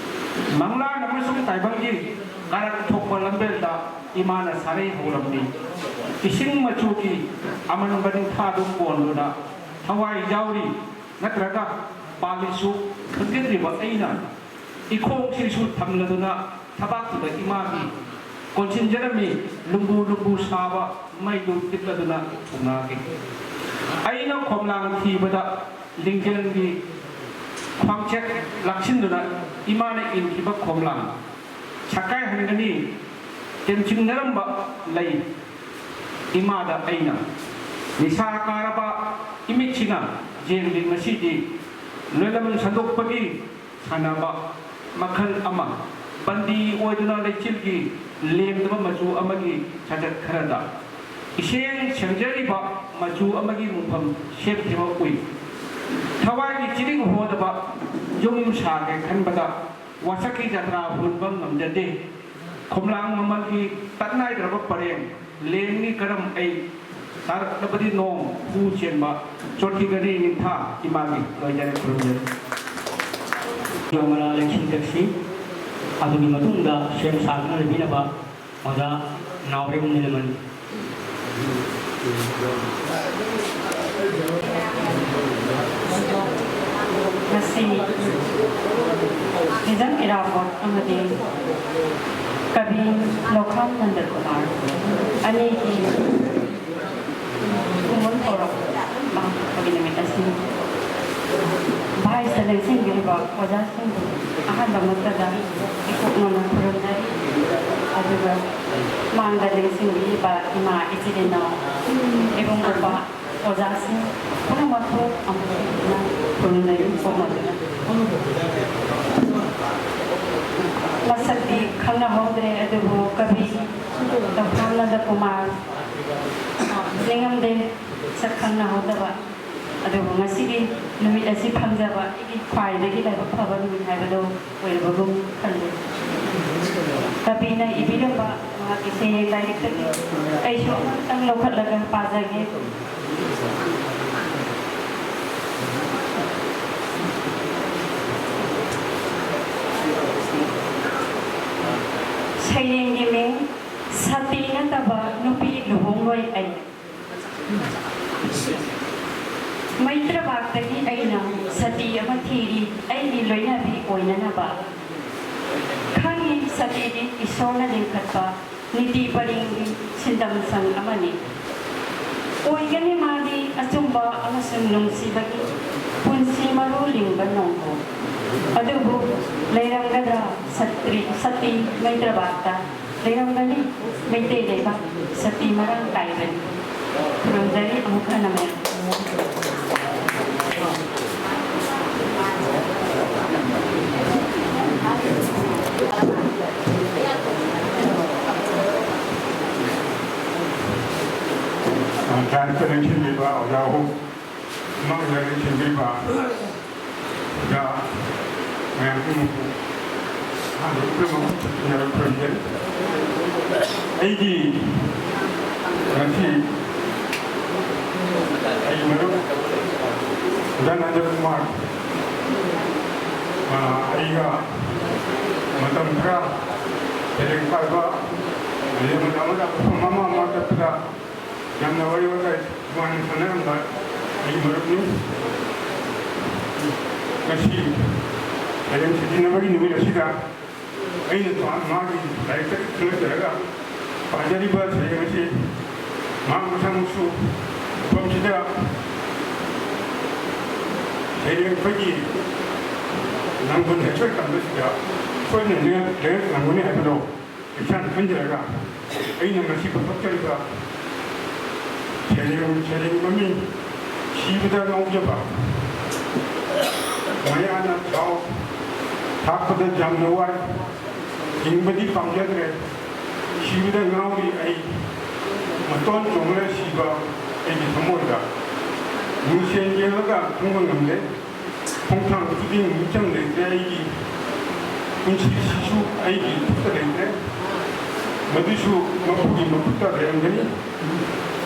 ꯃꯪꯂꯥꯟ ꯑꯃꯁꯨꯡ ꯇꯥꯏꯕꯪꯒꯤ ꯀꯥꯔꯛ ꯊꯣꯛꯄ ꯂꯝꯕꯦꯜꯗ ꯏꯃꯥꯅ ꯁꯥꯔꯩ ꯍꯧꯔꯝꯃꯤ꯫ ꯏꯁꯤꯡ ꯃꯆꯨꯒꯤ ꯑꯃꯟꯕ ꯅꯤꯡꯊꯥꯗꯨ ꯀꯣꯟꯗꯨꯅ ꯊꯋꯥꯏ ꯌꯥꯎꯔꯤ ꯅꯠꯇ꯭ꯔꯒ ꯄꯥꯜꯂꯤꯁꯨ ꯈꯪꯖꯗ꯭ꯔꯤꯕ ꯑꯩꯅ ꯏꯈꯣꯡꯁꯤꯁꯨ ꯊꯝꯂꯗꯨꯅ ꯊꯕꯥꯛꯇꯨꯗ ꯏꯃꯥꯒꯤ ꯀꯣꯟꯁꯤꯟꯖꯔꯝꯃꯤ꯫ ꯂꯨꯝꯕꯨ ꯂꯨꯝꯕꯨ ꯁꯥꯕ ꯃꯩꯗꯨ ꯇꯤꯛꯂꯗꯨꯅ ꯊꯧꯅꯥꯒꯤ ꯑꯩꯅ ꯈꯣꯝꯂꯥꯡ ꯊꯤꯕꯗ ꯂꯤꯡꯖꯦꯜꯒꯤ ꯈ꯭ꯋꯥꯡꯆꯦꯠ ꯂꯥꯛꯁꯤꯟꯗꯨꯅ ꯏꯃꯥꯅ ꯏꯟꯈꯤꯕ ꯈꯣꯝꯂꯥꯡ ꯁꯛꯀꯥꯏꯍꯟꯒꯅꯤ ꯇꯦꯝꯁꯤꯟꯅꯔꯝꯕ ꯂꯩ꯫ ꯏꯃꯥꯗ ꯑꯩꯅ ꯅꯤꯁꯥ ꯀꯥꯔꯕ ꯏꯃꯤꯠꯁꯤꯅ ꯌꯦꯡꯂꯤ꯫ ꯉꯁꯤꯗꯤ ꯂꯣꯏꯂꯝ ꯁꯟꯗꯣꯛꯄꯒꯤ ꯁꯥꯟꯅꯕ ꯃꯈꯜ ꯑꯃ, ꯕꯟꯗꯤ ꯑꯣꯏꯗꯨꯅ ꯂꯩꯆꯤꯜꯒꯤ ꯂꯦꯝꯗꯕ ꯃꯆꯨ ꯑꯃꯒꯤ ꯁꯥꯖꯠ ꯈꯔꯗ ꯏꯁꯦꯡ ꯁꯦꯡꯖꯔꯤꯕ ꯃꯆꯨ ꯑꯃꯒꯤ ꯃꯨꯡꯐꯝ ꯁꯦꯝꯈꯤꯕ ꯎꯏ꯫ ꯊꯋꯥꯏꯒꯤ ꯆꯤꯅꯤꯡ ꯍꯣꯗꯕ ꯌꯨꯝ ꯁꯥꯒꯦ ꯈꯟꯕꯗ ꯋꯥꯁꯛꯀꯤ ꯖꯇ꯭ꯔꯥ ꯍꯨꯟꯕ ꯉꯝꯖꯗꯦ꯫ ꯈꯣꯝꯂꯥꯡ ꯃꯃꯜꯒꯤ ꯇꯠꯅꯥꯏꯗ꯭ꯔꯕ ꯄꯔꯦꯡ, ꯂꯦꯡꯅꯤ ꯀꯔꯝ ꯑꯩ, ꯇꯥꯔꯛꯂꯕꯗꯤ ꯅꯣꯡ ꯍꯨ ꯆꯦꯟꯕ, ꯆꯣꯠꯈꯤꯒꯅꯤ ꯅꯤꯡꯊꯥ ꯏꯃꯥꯒꯤ꯫ ꯂꯣꯏꯖꯔꯦ, ꯈꯨꯔꯨꯝꯖꯔꯤ꯫ ꯌꯣꯃꯔꯥ ꯂꯦꯡꯁꯤꯟ ꯆꯠꯁꯤ꯫ ꯑꯗꯨꯒꯤ ꯃꯇꯨꯡꯗ ꯁꯦꯝ ꯁꯥꯗꯨꯅ ꯂꯩꯕꯤꯅꯕ ꯑꯣꯖꯥ ꯅꯥꯎꯔꯦꯝ ꯅꯤꯂꯃꯅꯤ꯫ ꯉꯁꯤ ꯅꯤꯖꯝ ꯏꯔꯥꯕꯣꯠ ꯑꯃꯗꯤ ꯀꯕꯤ ꯂꯣꯈꯥꯝ ꯅꯟꯗꯀꯨꯃꯥꯔ ꯑꯅꯤꯒꯤ ꯈꯨꯃꯟ ꯊꯧꯔꯝ ꯄꯥꯡꯊꯣꯛꯄꯒꯤ ꯅꯨꯃꯤꯠ ꯑꯁꯤꯅꯤ꯫ ꯚꯥꯏꯁꯇ ꯂꯦꯡꯁꯤꯟꯕꯤꯔꯤꯕ ꯑꯣꯖꯥꯁꯤꯡꯕꯨ ꯑꯍꯥꯟꯕꯃꯛꯇꯗ ꯏꯀꯣꯛ ꯅꯧꯅ ꯈꯨꯔꯨꯝꯖꯔꯤ꯫ ꯑꯗꯨꯒ ꯃꯥꯡꯗ ꯂꯦꯡꯁꯤꯟꯕꯤꯔꯤꯕ ꯏꯃꯥ, ꯏꯆꯤꯜ ꯏꯅꯥꯎ, ꯏꯕꯨꯡ ꯏꯄ꯭ꯋꯥ, ꯑꯣꯖꯥꯁꯤꯡ ꯄꯨꯝꯅꯃꯛꯄꯨ ꯑꯃꯨꯛ ꯍꯟꯅ ꯈꯨꯔꯨꯝꯖꯔꯤ, ꯏꯀꯣꯛ ꯅꯧꯅ꯫ ꯃꯁꯛꯇꯤ ꯈꯪꯅꯍꯧꯗ꯭ꯔꯦ, ꯑꯗꯨꯕꯨ ꯀꯕꯤ ꯂꯣꯈꯥꯝ ꯅꯟꯗꯀꯨꯃꯥꯔ ꯅꯤꯡꯉꯝꯗꯦ ꯁꯛ ꯈꯪꯅꯍꯧꯗꯕ꯫ ꯑꯗꯨꯕꯨ ꯉꯁꯤꯒꯤ ꯅꯨꯃꯤꯠ ꯑꯁꯤ ꯐꯪꯖꯕ ꯑꯩꯒꯤ ꯈ꯭ꯋꯥꯏꯗꯒꯤ ꯂꯥꯏꯕꯛ ꯐꯕ ꯅꯨꯃꯤꯠ ꯍꯥꯏꯕꯗꯨ ꯑꯣꯏꯔꯕꯒꯨꯝ ꯈꯜꯂꯤ꯫ ꯀꯕꯤꯅ ꯏꯕꯤꯔꯝꯕ ꯃꯍꯥꯛꯀꯤ ꯁꯩꯔꯦꯡ ꯂꯥꯏꯔꯤꯛꯇꯒꯤ ꯑꯩꯁꯨ ꯑꯃꯇꯪ ꯂꯧꯈꯠꯂꯒ ꯄꯥꯖꯒꯦ꯫ ꯁꯩꯔꯦꯡꯒꯤ ꯃꯤꯡ: ꯁꯇꯤ ꯅꯠꯇꯕ ꯅꯨꯄꯤ ꯂꯨꯍꯣꯡꯂꯣꯏ ꯑꯩ꯫ ꯃꯩꯇ꯭ꯔꯕꯥꯛꯇꯒꯤ ꯑꯩꯅ ꯁꯇꯤ ꯑꯃ ꯊꯤꯔꯤ, ꯑꯩꯒꯤ ꯂꯣꯏꯅꯕꯤ ꯑꯣꯏꯅꯅꯕ꯫ ꯈꯪꯉꯤ, ꯁꯇꯤꯗꯤ ꯏꯁꯣꯔꯅ ꯂꯤꯡꯈꯠꯄ ꯅꯤꯇꯤ ꯄꯔꯦꯡꯒꯤ ꯁꯤꯟꯗꯝꯁꯪ ꯑꯃꯅꯤ꯫ ꯑꯣꯏꯒꯅꯤ ꯃꯥꯗꯤ ꯑꯆꯨꯝꯕ ꯑꯃꯁꯨꯡ ꯅꯨꯡꯁꯤꯕꯒꯤ ꯄꯨꯟꯁꯤ ꯃꯔꯨ ꯂꯤꯡꯕ ꯅꯣꯡꯄꯣꯛ꯫ ꯑꯗꯨꯕꯨ ꯂꯩꯔꯝꯒꯗ꯭ꯔꯥ ꯁꯇ꯭ꯔꯤ-, ꯁꯇꯤ ꯃꯩꯇ꯭ꯔꯕꯥꯛꯇ? ꯂꯩꯔꯝꯒꯅꯤ, ꯃꯩꯇꯩ ꯂꯩꯕꯥꯛ ꯁꯇꯤ ꯃꯔꯥꯡ ꯀꯥꯏꯕꯅꯤ꯫ ꯈꯨꯔꯨꯝꯖꯔꯤ ꯑꯃꯨꯛ ꯍꯟꯅ ꯃꯌꯥꯝ꯫ ꯄꯟꯆꯥꯌꯠꯇ ꯂꯦꯡꯁꯤꯟꯕꯤꯕ ꯑꯣꯖꯥ ꯑꯍꯨꯝ, ꯑꯃ ꯑꯣꯖꯥ ꯂꯦꯡꯁꯤꯟꯕꯤꯕ ꯑꯣꯖꯥ ꯃꯌꯥꯝ ꯄꯨꯝꯅꯃꯛꯄꯨ ꯑꯩꯒꯤ ꯉꯁꯤ ꯑꯩꯒꯤ ꯃꯔꯨꯞ ꯙꯅꯦꯟꯗ꯭ꯔ ꯀꯨꯃꯥꯔ, ꯑ, ꯑꯩꯒ ꯃꯇꯝ ꯈꯔ ꯂꯥꯏꯔꯤꯛ ꯄꯥꯏꯕ, ꯑꯗꯩ ꯃꯇꯝ ꯑꯃꯗ ꯃꯐꯝ ꯑꯃ ꯑꯃ ꯆꯠꯄꯗ ꯌꯥꯝꯅ ꯋꯥꯔꯤ ꯋꯥꯇꯥꯏ ꯅꯨꯡꯉꯥꯏꯅ ꯁꯥꯟꯅꯔꯝꯕ ꯑꯩꯒꯤ ꯃꯔꯨꯞꯅꯤ꯫ ꯉꯁꯤ ꯂꯥꯏꯔꯦꯝ ꯁꯨꯇꯤ ꯅꯝꯕꯒꯤ ꯅꯨꯃꯤꯠ ꯑꯁꯤꯗ ꯑꯩꯅ ꯄꯥ-, ꯃꯥꯒꯤ ꯂꯥꯏꯔꯤꯛꯇ ꯈꯪꯒꯠꯆꯔꯒ ꯄꯥꯖꯔꯤꯕ ꯁꯩꯔꯦꯡ ꯑꯁꯤ ꯃꯍꯥꯛ ꯃꯁꯥꯃꯛꯁꯨ ꯃꯐꯝꯁꯤꯗ ꯁꯩꯔꯦꯡ ꯑꯩꯈꯣꯏꯒꯤ ꯂꯥꯡꯕꯟ ꯍꯦꯛꯇ ꯇꯝꯕꯁꯤꯗ ꯁꯣꯏꯗꯅ ꯂꯩꯉꯥꯛ-, ꯂꯩꯉꯥꯛꯂꯝꯒꯅꯤ ꯍꯥꯏꯕꯗꯣ ꯏꯁꯥꯅ ꯈꯟꯖꯔꯒ ꯑꯩꯅ ꯉꯁꯤ ꯄꯨꯊꯣꯛꯆꯔꯤꯕ ꯁꯩꯔꯦꯡ, ꯁꯩꯔꯦꯡ ꯃꯃꯤꯡ ꯁꯤꯕꯗ ꯉꯥꯎꯖꯕ꯫ ꯃꯌꯥꯅ ꯊꯥꯎ ꯊꯥꯛꯄꯗ ꯌꯥꯝꯅ ꯋꯥꯏ, ꯍꯤꯡꯕꯗꯤ ꯄꯥꯝꯖꯗ꯭ꯔꯦ, ꯁꯤꯕꯗ ꯉꯥꯎꯔꯤ ꯑꯩ, ꯃꯇꯣꯟ ꯆꯣꯡꯂꯦ ꯁꯤꯕ ꯑꯩꯒꯤ ꯊꯃꯣꯏꯗ꯫ ꯃꯤꯡꯁꯦꯜ ꯌꯦꯡꯂꯒ ꯈꯪꯕ ꯉꯝꯂꯦ, ꯈꯣꯡꯊꯥꯡ ꯈꯨꯗꯤꯡ ꯃꯤꯆꯪ ꯂꯩꯇ꯭ꯔꯦ ꯑꯩꯒꯤ꯫ ꯄꯨꯟꯁꯤꯁꯤꯁꯨ ꯑꯩꯒꯤ ꯈꯨꯠꯇ ꯂꯩꯇ꯭ꯔꯦ, ꯃꯗꯨꯁꯨ ꯃꯄꯨꯒꯤ ꯃꯈꯨꯠꯇ ꯂꯩꯔꯝꯒꯅꯤ꯫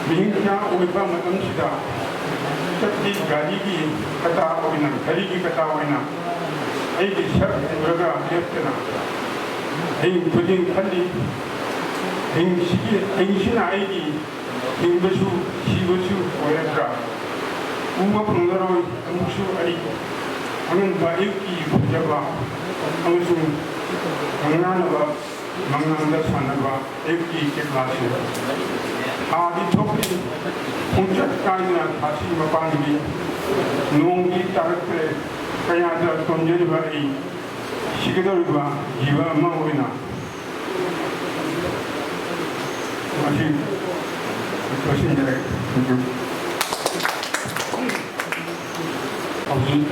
ꯃꯤꯍꯤꯡꯁꯥ ꯑꯣꯏꯕ ꯃꯇꯝꯁꯤꯗ ꯆꯠꯂꯤ ꯒꯥꯔꯤꯒꯤ ꯀꯇꯥ ꯑꯣꯏꯅ, ꯘꯔꯤꯒꯤ ꯀꯇꯥ ꯑꯣꯏꯅ ꯑꯩꯒꯤ ꯁꯛ ꯎꯔꯒ ꯂꯦꯞꯇꯅ ꯑꯍꯤꯡ ꯈꯨꯗꯤꯡ ꯈꯜꯂꯤ꯫ ꯑꯍꯤꯡꯁꯤꯒꯤ, ꯑꯍꯤꯡꯁꯤꯅ ꯑꯩꯒꯤ ꯍꯤꯡꯕꯁꯨ ꯁꯤꯕꯁꯨ ꯑꯣꯏꯔꯗ꯭ꯔꯥ? ꯎꯕ ꯐꯪꯂꯔꯣꯏ ꯑꯃꯨꯛꯁꯨ ꯑꯩ꯫ ꯑꯉꯟꯕ ꯑꯌꯨꯛꯀꯤ ꯐꯖꯕ ꯑꯃꯁꯨꯡ ꯉꯥꯡꯅꯅꯕ ꯃꯉꯥꯜꯗ ꯁꯥꯟꯅꯕ ꯑꯌꯨꯛꯀꯤ ꯆꯦꯛꯂꯥꯁꯤꯡ꯫ ꯊꯥꯗꯤ ꯊꯣꯛꯂꯤ, ꯈꯣꯡꯆꯠ ꯀꯥꯏꯗꯅ ꯊꯥꯁꯤ ꯃꯄꯥꯟꯒꯤ ꯅꯣꯡꯗꯤ ꯇꯥꯔꯛꯇ꯭ꯔꯦ꯫ ꯀꯌꯥꯗ ꯇꯣꯟꯖꯔꯤꯕ ꯑꯩ, ꯁꯤꯒꯗꯧꯔꯤꯕ ꯖꯤꯕ ꯑꯃ ꯑꯣꯏꯅ꯫ ꯃꯁꯤ ꯂꯣꯏꯁꯤꯟꯖꯔꯒꯦ꯫ Thank you꯫ ꯍꯧꯖꯤꯛ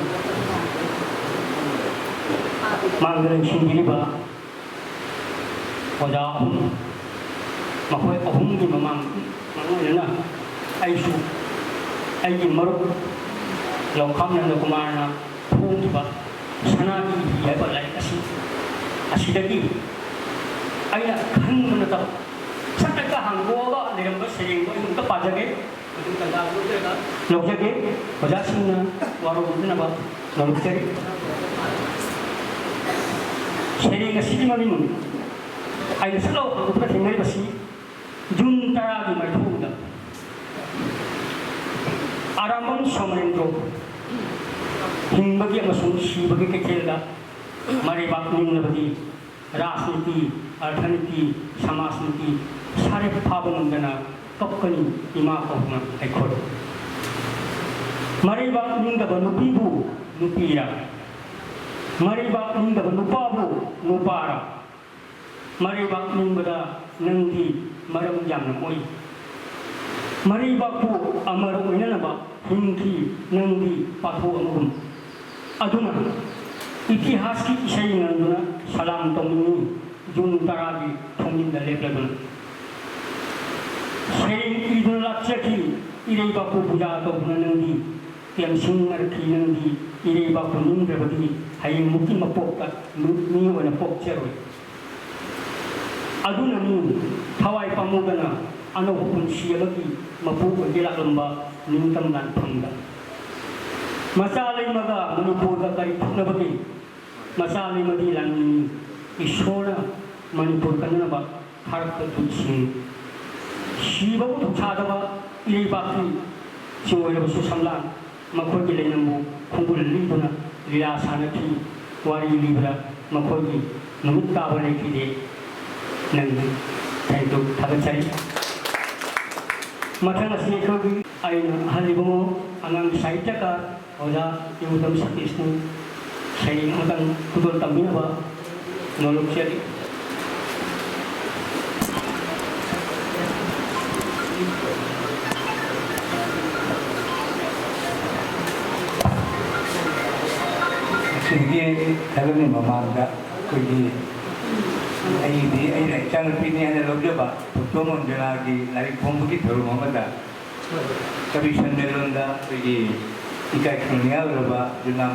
ꯃꯥꯡꯗ ꯂꯦꯡꯁꯤꯟꯕꯤꯔꯤꯕ ꯑꯣꯖꯥ ꯑꯍꯨꯝ, ꯃꯈꯣꯏ ꯑꯍꯨꯝꯒꯤ ꯃꯃꯥꯡ ꯃꯥꯡꯑꯣꯏꯅꯅ ꯑꯩꯁꯨ ꯑꯩꯒꯤ ꯃꯔꯨꯞ ꯂꯧꯈꯥꯝ ꯅꯟꯗꯀꯨꯃꯥꯔꯅ ꯐꯣꯡꯈꯤꯕ ꯁꯅꯥꯒꯤ ꯍꯤ ꯍꯥꯏꯕ ꯂꯥꯏꯔꯤꯛ ꯑꯁꯤ ꯑꯁꯤꯗꯒꯤ ꯑꯩꯅ ꯈꯟꯕ ꯅꯠꯇꯕ, ꯁꯠ ꯍꯦꯛꯇ ꯍꯥꯡꯗꯣꯛꯑꯒ ꯂꯩꯔꯝꯕ ꯁꯩꯔꯦꯡꯗꯣ ꯑꯩ ꯑꯃꯨꯛꯇ ꯄꯥꯖꯒꯦ꯫ ꯃꯗꯨ ꯇꯟꯖꯥ ꯂꯧꯖꯔꯒ ꯂꯧꯖꯒꯦ꯫ ꯑꯣꯖꯥꯁꯤꯡꯅ ꯋꯥꯔꯧꯕꯤꯗꯅꯕ ꯂꯧꯖꯔꯤ꯫ ꯁꯩꯔꯦꯡ ꯑꯁꯤꯒꯤ ꯃꯃꯤꯡ ꯑꯩꯅ ꯁꯠ ꯂꯥꯎ ꯍꯥꯡꯗꯣꯛꯄꯗ ꯊꯦꯡꯅꯔꯤꯕꯁꯤ ꯖꯨꯟ ꯇꯔꯥꯒꯤ ꯃꯥꯏꯊꯣꯡꯗ ꯑꯔꯥꯝꯕꯝ ꯁꯣꯃꯔꯦꯟꯗ꯭ꯔꯣ ꯍꯤꯡꯕꯒꯤ ꯑꯃꯁꯨꯡ ꯁꯤꯕꯒꯤ ꯀꯩꯊꯦꯜꯗ ꯃꯔꯩꯕꯥꯛ ꯅꯤꯡꯂꯕꯗꯤ ꯔꯥꯖꯅꯤꯇꯤ, ꯑꯔꯊꯅꯤꯇꯤ, ꯁꯃꯥꯖꯅꯤꯇꯤ ꯁꯥꯔꯦꯞ ꯐꯥꯕ ꯉꯝꯗꯅ ꯀꯞꯀꯅꯤ ꯏꯃꯥ ꯀꯧꯕ ꯑꯩꯈꯣꯏ꯫ ꯃꯔꯩꯕꯥꯛ ꯅꯤꯡꯗꯕ ꯅꯨꯄꯤꯕꯨ ꯅꯨꯄꯤꯔꯥ? ꯃꯔꯩꯕꯥꯛ ꯅꯤꯡꯗꯕ ꯅꯨꯄꯥꯕꯨ ꯅꯨꯄꯥꯔꯥ? ꯃꯔꯩꯕꯥꯛ ꯅꯤꯡꯕꯗ ꯅꯪꯗꯤ ꯃꯔꯝ ꯌꯥꯝꯅ ꯃꯣꯛꯏ꯫ ꯃꯔꯩꯕꯥꯛꯄꯨ ꯑꯃꯔ ꯑꯣꯏꯅꯅꯕ ꯍꯤꯡꯈꯤ ꯅꯪꯗꯤ ꯄꯥꯊꯣꯛ ꯑꯃꯒꯨꯝ꯫ ꯑꯗꯨꯅ ꯏꯇꯤꯍꯥꯁꯀꯤ ꯏꯁꯩ ꯉꯪꯗꯨꯅ ꯁꯂꯥꯝ ꯇꯧꯅꯤꯡꯏ ꯖꯨꯟ ꯇꯔꯥꯒꯤ ꯊꯣꯡꯖꯤꯟꯗ ꯂꯦꯞꯂꯗꯨꯅ꯫ ꯁꯩꯔꯦꯡ ꯏꯗꯨꯅ ꯂꯥꯛꯆꯈꯤ ꯏꯔꯩꯕꯥꯛꯄꯨ ꯄꯨꯖꯥ ꯇꯧꯗꯨꯅ ꯅꯪꯗꯤ꯫ ꯇꯦꯝꯁꯤꯡꯅꯔꯛꯈꯤ ꯅꯪꯗꯤ ꯏꯔꯩꯕꯥꯛꯄꯨ ꯅꯤꯡꯗ꯭ꯔꯕꯗꯤ ꯍꯌꯦꯡꯃꯨꯛꯀꯤ ꯃꯄꯣꯛꯇ ꯃꯤ ꯑꯣꯏꯅ ꯄꯣꯛꯆꯔꯣꯏ꯫ ꯑꯗꯨꯅꯅꯤ ꯊꯋꯥꯏ ꯄꯥꯝꯃꯨꯗꯅ ꯑꯅꯧꯕ ꯄꯨꯟꯁꯤ ꯑꯃꯒꯤ ꯃꯄꯨ ꯑꯣꯏꯒꯦ ꯂꯥꯛꯂꯝꯕ ꯅꯤꯡꯇꯝ ꯂꯥꯟꯐꯝꯗ꯫ ꯃꯆꯥ ꯂꯩꯃꯒ ꯃꯅꯤꯄꯨꯔꯒ ꯀꯔꯤ ꯊꯣꯛꯅꯕꯒꯦ? ꯃꯆꯥ ꯂꯩꯃꯗꯤ ꯂꯥꯟꯃꯤꯅꯤ꯫ ꯏꯁꯣꯔꯅ ꯃꯅꯤꯄꯨꯔ ꯀꯟꯅꯅꯕ ꯊꯥꯔꯛꯄ ꯗꯨꯠꯁꯤꯡꯅꯤ꯫ ꯁꯤꯕꯕꯨ ꯊꯧꯁꯥꯗꯕ ꯏꯔꯩꯕꯥꯛꯀꯤ ꯆꯤꯡ ꯑꯣꯏꯔꯕꯁꯨ ꯁꯝꯂꯥꯡ ꯃꯈꯣꯏꯒꯤ ꯂꯩꯅꯝꯕꯨ ꯈꯣꯡꯒꯨꯜ ꯂꯤꯗꯨꯅ ꯂꯤꯂꯥ ꯁꯥꯟꯅꯈꯤ꯫ ꯋꯥꯔꯤ ꯂꯤꯕꯗ ꯃꯈꯣꯏꯒꯤ ꯅꯨꯃꯤꯠ ꯇꯥꯕ ꯂꯩꯈꯤꯗꯦ꯫ ꯅꯪꯒꯤ ꯊꯦꯡꯇꯨ ꯊꯥꯒꯠꯆꯔꯤ꯫ ꯃꯊꯪ ꯑꯁꯤ ꯑꯩꯈꯣꯏꯒꯤ ꯑꯩꯅ ꯑꯍꯜ ꯏꯕꯨꯡꯉꯣ ꯑꯉꯥꯡ ꯁꯥꯍꯤꯇ꯭ꯌꯀꯥꯔ ꯑꯣꯖꯥ ꯏꯕꯨꯙꯝ ꯁꯇꯤꯁꯅ ꯁꯩꯔꯦꯡ ꯑꯃꯇꯪ ꯈꯨꯗꯣꯜ ꯇꯝꯕꯤꯅꯕ ꯅꯣꯂꯨꯛꯆꯔꯤ꯫ ꯁꯤꯒꯤ ꯊꯥꯒꯠꯂꯤ ꯃꯃꯥꯡꯗ ꯑꯩꯈꯣꯏꯒꯤ ꯑꯩꯗꯤ ꯑꯩꯅ ꯏꯆꯥꯅꯨꯄꯤꯅꯤ ꯍꯥꯏꯅ ꯂꯧꯖꯕ ꯊꯣꯛꯆꯣꯝ ꯃꯟꯖꯨꯂꯥꯒꯤ ꯂꯥꯏꯔꯤꯛ ꯐꯣꯡꯕꯒꯤ ꯊꯧꯔꯝ ꯑꯃꯗ ꯀꯕꯤ ꯁꯝꯃꯦꯂꯣꯟꯗ ꯑꯩꯈꯣꯏꯒꯤ ꯏꯀꯥꯏ ꯈꯨꯝꯅꯤꯡꯉꯥꯏ ꯑꯣꯏꯔꯕ ꯌꯨꯝꯅꯥꯝ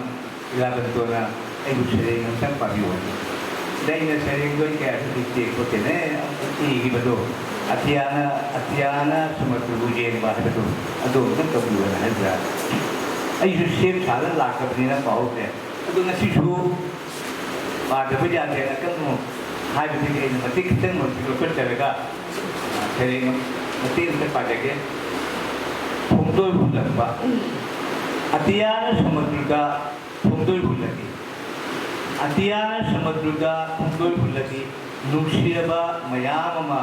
ꯏꯂꯥꯕꯟꯇꯣꯅ ꯑꯩꯕꯨ ꯁꯩꯔꯦꯡ ꯑꯃꯇꯪ ꯄꯥꯕꯤꯌꯨ꯫ ꯑꯩꯅ ꯁꯩꯔꯦꯡꯗꯣ ꯑꯩ ꯀꯌꯥꯁꯨ ꯍꯩꯇꯦ ꯈꯣꯠꯇꯦꯅꯦ ꯏꯈꯤꯕꯗꯣ, ꯑꯇꯤꯌꯥꯅ, ꯑꯇꯤꯌꯥꯅ ꯁꯃꯨꯗ꯭ꯔꯕꯨ ꯌꯦꯡꯕ ꯍꯥꯏꯕꯗꯣ, ꯑꯗꯨ ꯑꯝꯇ ꯇꯧꯕꯤꯌꯣꯅ ꯍꯥꯏꯕꯗ, ꯑꯩꯁꯨ ꯁꯦꯝ ꯁꯥꯗꯅ ꯂꯥꯛꯇꯕꯅꯤꯅ ꯄꯥꯍꯧꯗ꯭ꯔꯦ꯫ ꯑꯗꯨ ꯉꯁꯤꯁꯨ ꯄꯥꯗꯕ ꯌꯥꯗꯦ꯫ ꯉꯥꯛꯇꯪ ꯍꯥꯏꯕꯗꯒꯤ ꯑꯩꯅ ꯃꯇꯦꯛ ꯈꯤꯇꯪ ꯂꯧꯈꯠꯆꯔꯒ, ꯁꯩꯔꯦꯡ ꯃꯇꯦꯛ ꯑꯃꯇ ꯄꯥꯖꯒꯦ꯫ ꯈꯣꯡꯗꯣꯏ ꯍꯨꯜꯂꯛꯄ꯫ ꯑꯇꯤꯌꯥꯅ ꯁꯃꯨꯗ꯭ꯔꯗ ꯈꯣꯡꯗꯣꯏ ꯍꯨꯜꯂꯛꯏ꯫ ꯑꯇꯤꯌꯥꯅ ꯁꯃꯨꯗ꯭ꯔꯗ ꯈꯣꯡꯗꯣꯏ ꯍꯨꯜꯂꯛꯏ, ꯅꯨꯡꯁꯤꯔꯕ ꯃꯌꯥꯝ ꯑꯃ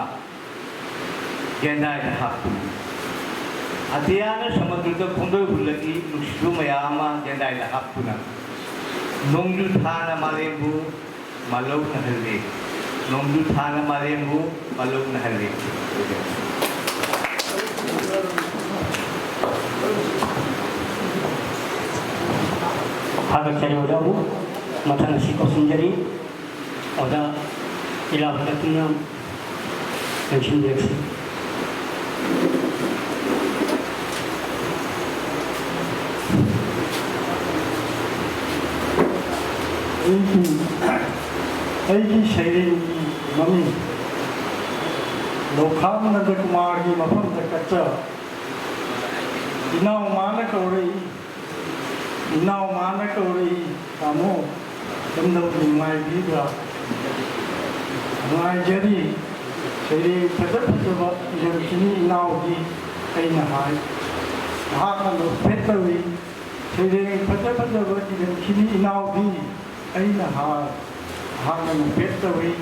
ꯌꯦꯟꯗꯥꯏꯗ ꯍꯥꯞꯇꯨꯅ꯫ ꯑꯇꯤꯌꯥꯅ ꯁꯃꯨꯗ꯭ꯔꯗ ꯈꯣꯡꯗꯣꯏ ꯍꯨꯜꯂꯛꯏ, ꯅꯨꯡꯁꯤꯕ ꯃꯌꯥꯝ ꯑꯃ ꯌꯦꯟꯗꯥꯏꯗ ꯍꯥꯞꯇꯨꯅ꯫ ꯅꯣꯡꯖꯨ ꯊꯥꯅ ꯃꯥꯂꯦꯝꯕꯨ ꯃꯥꯂꯧꯅꯍꯜꯂꯤ꯫ ꯅꯣꯡꯖꯨ ꯊꯥꯅ ꯃꯥꯂꯦꯝꯕꯨ ꯃꯥꯂꯧꯅꯍꯜꯂꯤ꯫ ꯊꯥꯒꯠꯆꯔꯤ ꯑꯣꯖꯥꯕꯨ꯫ ꯃꯊꯪ ꯑꯁꯤ ꯀꯧꯁꯤꯟꯖꯔꯤ꯫ ꯑꯣꯖꯥ ꯏꯂꯥꯕꯇꯅ ꯂꯣꯏꯁꯤꯟꯕꯤꯔꯁꯤ꯫ ꯑꯩꯒꯤ, ꯑꯩꯒꯤ ꯁꯩꯔꯦꯡꯒꯤ ꯃꯃꯤꯡ ꯂꯧꯈꯥꯝ ꯅꯟꯗꯀꯨꯃꯥꯔꯒꯤ ꯃꯐꯝꯗ ꯀꯠꯆꯕ꯫ ꯏꯅꯥꯎ ꯃꯥꯅ ꯀꯧꯔꯛꯏ, ꯏꯅꯥꯎ ꯃꯥꯅ ꯀꯧꯔꯛꯏ, ꯇꯥꯃꯣ꯫ ꯀꯝꯗꯧꯔꯤ, ꯅꯨꯡꯉꯥꯏꯕꯤꯕ꯭ꯔꯥ? ꯅꯨꯡꯉꯥꯏꯖꯔꯤ꯫ ꯁꯩꯔꯦꯡ ꯐꯖ ꯐꯖꯕ ꯏꯔꯝꯈꯤꯅꯤ ꯏꯅꯥꯎꯗꯤ, ꯑꯩꯅ ꯍꯥꯏ꯫ ꯃꯍꯥꯛꯅ ꯅꯣꯛꯐꯦꯠ ꯇꯧꯏ꯫ ꯁꯩꯔꯦꯡ ꯐꯖ ꯐꯖꯕ ꯏꯔꯝꯈꯤꯅꯤ ꯏꯅꯥꯎꯗꯤ, ꯑꯩꯅ ꯍꯥꯏ꯫ ꯃꯍꯥꯛꯅ ꯅꯣꯛꯐꯦꯠ ꯇꯧꯏ꯫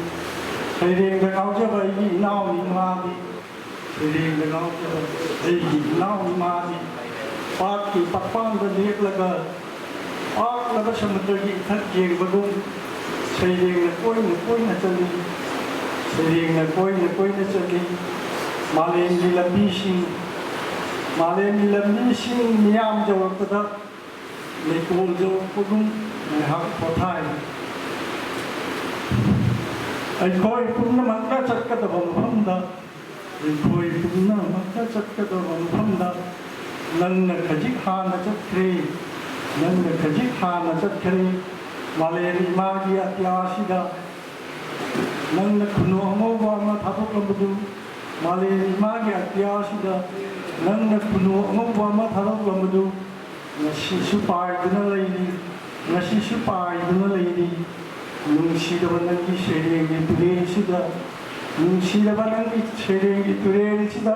ꯁꯩꯔꯦꯡꯗ ꯉꯥꯎꯖꯕ ꯑꯩꯒꯤ ꯏꯅꯥꯎꯅꯤ ꯃꯥꯗꯤ꯫ ꯁꯩꯔꯦꯡꯗ ꯉꯥꯎꯖꯕ ꯑꯩꯒꯤ ꯏꯅꯥꯎ ꯏꯃꯥꯗꯤ ꯄꯥꯠꯀꯤ ꯄꯥꯛꯄꯥꯡꯗ ꯂꯦꯞꯂꯒ ꯄꯥꯛꯂꯕ ꯁꯃꯨꯗ꯭ꯔꯒꯤ ꯏꯊꯛ ꯌꯦꯡꯕꯒꯨꯝ ꯁꯩꯔꯦꯡꯅ ꯀꯣꯏꯅ ꯀꯣꯏꯅ ꯆꯠꯂꯤ꯫ ꯁꯩꯔꯦꯡꯅ ꯀꯣꯏꯅ ꯀꯣꯏꯅ ꯆꯠꯂꯤ꯫ ꯃꯥꯂꯦꯝꯒꯤ ꯂꯝꯕꯤꯁꯤꯡ, ꯃꯥꯂꯦꯝꯒꯤ ꯂꯝꯕꯤꯁꯤꯡ ꯃꯤꯌꯥꯝ ꯌꯧꯔꯛꯄꯗ ꯂꯩꯀꯣꯜ ꯌꯧꯔꯛꯄꯒꯨꯝ ꯉꯥꯏꯍꯥꯛ ꯄꯣꯊꯥꯏ꯫ ꯑꯩꯈꯣꯏ ꯄꯨꯝꯅꯃꯛꯅ ꯆꯠꯀꯗꯕ ꯃꯐꯝꯗ ꯑꯩꯈꯣꯏ ꯄꯨꯝꯅꯃꯛꯅ ꯆꯠꯀꯗꯕ ꯃꯐꯝꯗ ꯅꯪꯅ ꯈꯖꯤꯛ ꯍꯥꯟꯅ ꯆꯠꯈ꯭ꯔꯦ, ꯅꯪꯅ ꯈꯖꯤꯛ ꯍꯥꯟꯅ ꯆꯠꯈ꯭ꯔꯦ꯫ ꯃꯥꯂꯦꯝ ꯏꯃꯥꯒꯤ ꯑꯇꯤꯌꯥꯁꯤꯗ ꯅꯪꯅ ꯈꯨꯅꯨ ꯑꯉꯧꯕ ꯑꯃ ꯊꯥꯗꯣꯛꯂꯝꯕꯗꯨ, ꯃꯥꯂꯦꯝ ꯏꯃꯥꯒꯤ ꯑꯇꯤꯌꯥꯁꯤꯗ ꯅꯪꯅ ꯈꯨꯅꯨ ꯑꯉꯧꯕ ꯑꯃ ꯊꯥꯗꯣꯛꯂꯝꯕꯗꯨ ꯉꯁꯤꯁꯨ ꯄꯥꯏꯗꯨꯅ ꯂꯩꯔꯤ, ꯉꯁꯤꯁꯨ ꯄꯥꯏꯗꯨꯅ ꯂꯩꯔꯤ꯫ ꯅꯨꯡꯁꯤꯔꯕ ꯅꯪꯒꯤ ꯁꯩꯔꯦꯡꯒꯤ ꯇꯨꯔꯦꯜꯁꯤꯗ, ꯅꯨꯡꯁꯤꯔꯕ ꯅꯪꯒꯤ ꯁꯩꯔꯦꯡꯒꯤ ꯇꯨꯔꯦꯜꯁꯤꯗ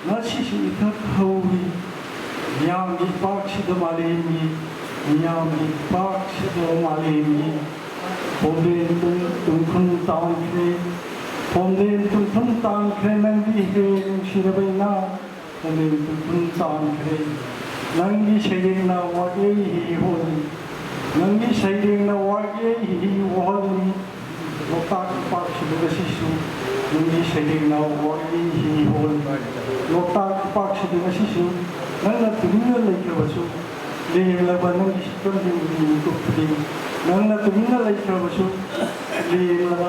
ꯉꯁꯤꯁꯨ ꯏꯊꯛ ꯍꯧꯔꯤ꯫ ꯃꯤꯌꯥꯝꯒꯤ ꯏꯄꯥꯛꯁꯤꯗ ꯃꯥꯂꯦꯝꯒꯤ, ꯃꯤꯌꯥꯝꯒꯤ ꯏꯄꯥꯛꯁꯤꯗ ꯃꯥꯂꯦꯝꯒꯤ ꯄꯣꯝꯂꯦꯟ ꯇꯨꯝ-, ꯇꯨꯝꯈꯨꯟ ꯇꯥꯟꯈ꯭ꯔꯦ꯫ ꯄꯣꯝꯂꯦꯟ ꯇꯨꯝꯈꯨꯟ ꯇꯥꯟꯈ꯭ꯔꯦ ꯅꯪꯗꯤ ꯍꯦ ꯅꯨꯡꯁꯤꯔꯕ ꯏꯅꯥꯎ꯫ ꯄꯣꯝꯂꯦꯟ ꯇꯨꯝꯈꯨꯟ ꯇꯥꯟꯈ꯭ꯔꯦ꯫ ꯅꯪꯒꯤ ꯁꯩꯔꯦꯡꯅ ꯋꯥꯌꯦꯜ ꯍꯤ ꯍꯣꯜꯂꯤ꯫ ꯅꯪꯒꯤ ꯁꯩꯔꯦꯡꯅ ꯋꯥꯌꯦꯜ ꯍꯤ ꯍꯣꯜꯂꯤ꯫ ꯂꯣꯛꯇꯥꯛ ꯏꯄꯥꯛꯁꯤꯗ ꯉꯁꯤꯁꯨ ꯅꯪꯒꯤ ꯁꯩꯔꯦꯡꯅ ꯋꯥꯔꯤ ꯍꯤ ꯍꯣꯜꯂꯤ꯫ ꯂꯣꯛꯇꯥꯛ ꯏꯄꯥꯛꯁꯤꯗ ꯉꯁꯤꯁꯨ ꯅꯪꯅ ꯇꯨꯃꯤꯟꯅ ꯂꯩꯈ꯭ꯔꯕꯁꯨ, ꯂꯦꯡꯂꯕ ꯅꯪꯒꯤ ꯁꯛꯇꯝꯗꯤ ꯎꯔꯤ ꯃꯤꯀꯨꯞ ꯈꯨꯗꯤꯡ꯫ ꯅꯪꯅ ꯇꯨꯃꯤꯟꯅ ꯂꯩꯈ꯭ꯔꯕꯁꯨ, ꯂꯦꯡꯂꯕ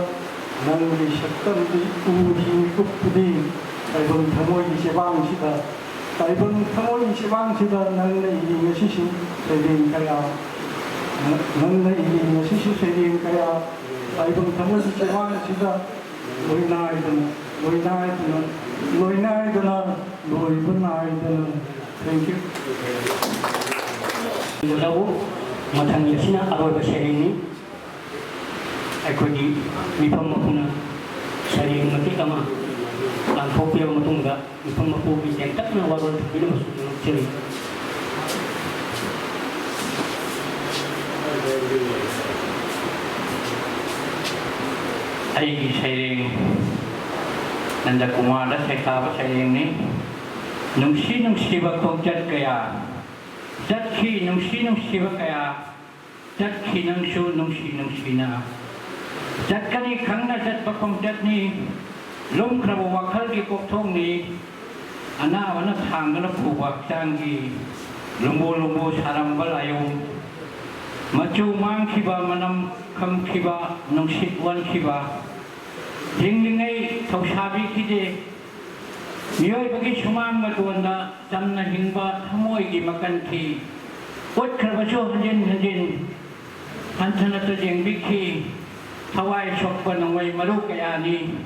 ꯅꯪꯒꯤ ꯁꯛꯇꯝꯗꯤ ꯎꯔꯤ ꯃꯤꯀꯨꯞ ꯈꯨꯗꯤꯡ꯫ ꯇꯥꯏꯕꯪ ꯊꯃꯣꯏꯒꯤ ꯆꯦꯕꯥꯡꯁꯤꯗ, ꯇꯥꯏꯕꯪ ꯊꯃꯣꯏꯒꯤ ꯆꯦꯕꯥꯡꯁꯤꯗ ꯅꯪꯅ ꯏꯔꯤ ꯉꯁꯤꯁꯨ ꯁꯩꯔꯦꯡ ꯀꯌꯥ, ꯅꯪꯅ ꯏꯔꯤ ꯉꯁꯤꯁꯨ ꯁꯩꯔꯦꯡ ꯀꯌꯥ꯫ ꯇꯥꯏꯕꯪ ꯊꯃꯣꯏꯒꯤ ꯆꯦꯕꯥꯡꯁꯤꯗ ꯂꯣꯏꯅꯥꯏꯗꯅ, ꯂꯣꯏꯅꯥꯏꯗꯅ, ꯂꯣꯏꯅꯥꯏꯗꯅ ꯂꯣꯏꯕ ꯅꯥꯏꯗꯅ꯫ Thank you꯫ ꯂꯧꯎ꯫ ꯃꯊꯪꯒꯤꯁꯤꯅ ꯑꯔꯣꯏꯕ ꯁꯩꯔꯦꯡꯅꯤ꯫ ꯑꯩꯈꯣꯏꯒꯤ ꯃꯤꯐꯝ ꯃꯄꯨꯅ ꯁꯩꯔꯦꯡ ꯃꯇꯦꯛ ꯑꯃ ꯂꯥꯟꯊꯣꯛꯄꯤꯔꯕ ꯃꯇꯨꯡꯗ, ꯃꯤꯐꯝ ꯃꯄꯨꯒꯤ ꯇꯦꯟꯇꯛꯅ ꯋꯥꯔꯣꯜ ꯊꯝꯕꯤꯅꯕꯁꯨ ꯅꯤꯡꯁꯤꯡꯖꯔꯤ꯫ ꯑꯩꯒꯤ ꯁꯩꯔꯦꯡ ꯅꯟꯗꯀꯨꯃꯥꯔꯗ ꯁꯩꯊꯥꯕ ꯁꯩꯔꯦꯡꯅꯤ꯫ ꯅꯨꯡꯁꯤ ꯅꯨꯡꯁꯤꯕ ꯈꯣꯡꯆꯠ ꯀꯌꯥ ꯆꯠꯈꯤ, ꯅꯨꯡꯁꯤ ꯅꯨꯡꯁꯤꯕ ꯀꯌꯥ ꯆꯠꯈꯤ ꯅꯪꯁꯨ ꯅꯨꯡꯁꯤ ꯅꯨꯡꯁꯤꯅ꯫ ꯆꯠꯀꯅꯤ ꯈꯪꯅ ꯆꯠꯄ ꯈꯣꯡꯆꯠꯅꯤ, ꯂꯨꯝꯈ꯭ꯔꯕ ꯋꯥꯈꯜꯒꯤ ꯀꯣꯛꯊꯣꯡꯅꯤ, ꯑꯅꯥꯕꯅ ꯊꯥꯡꯗꯨꯅ ꯄꯨꯕ ꯍꯛꯆꯥꯡꯒꯤ ꯂꯨꯝꯕꯨ ꯂꯨꯝꯕꯨ ꯁꯥꯔꯝꯕ ꯂꯥꯏꯑꯣꯡ꯫ ꯃꯆꯨ ꯃꯥꯡꯈꯤꯕ, ꯃꯅꯝ ꯈꯝꯈꯤꯕ, ꯅꯨꯡꯁꯤꯠ ꯑꯣꯟꯈꯤꯕ꯫ ꯍꯤꯡꯂꯤꯉꯩ ꯊꯧꯁꯥꯕꯤꯈꯤꯗꯦ꯫ ꯃꯤꯑꯣꯏꯕꯒꯤ ꯁꯨꯃꯥꯡ ꯃꯇꯣꯟꯗ ꯆꯝꯅ ꯍꯤꯡꯕ ꯊꯃꯣꯏꯒꯤ ꯃꯀꯟ ꯊꯤ꯫ ꯎꯠꯈ꯭ꯔꯕꯁꯨ ꯍꯟꯖꯤꯟ ꯍꯟꯖꯤꯟ ꯍꯟꯊꯅꯇ ꯌꯦꯡꯕꯤꯈꯤ꯫ ꯊꯋꯥꯏ ꯁꯣꯛꯄ ꯅꯣꯡꯃꯩ ꯃꯔꯨ ꯀꯌꯥꯅꯤ,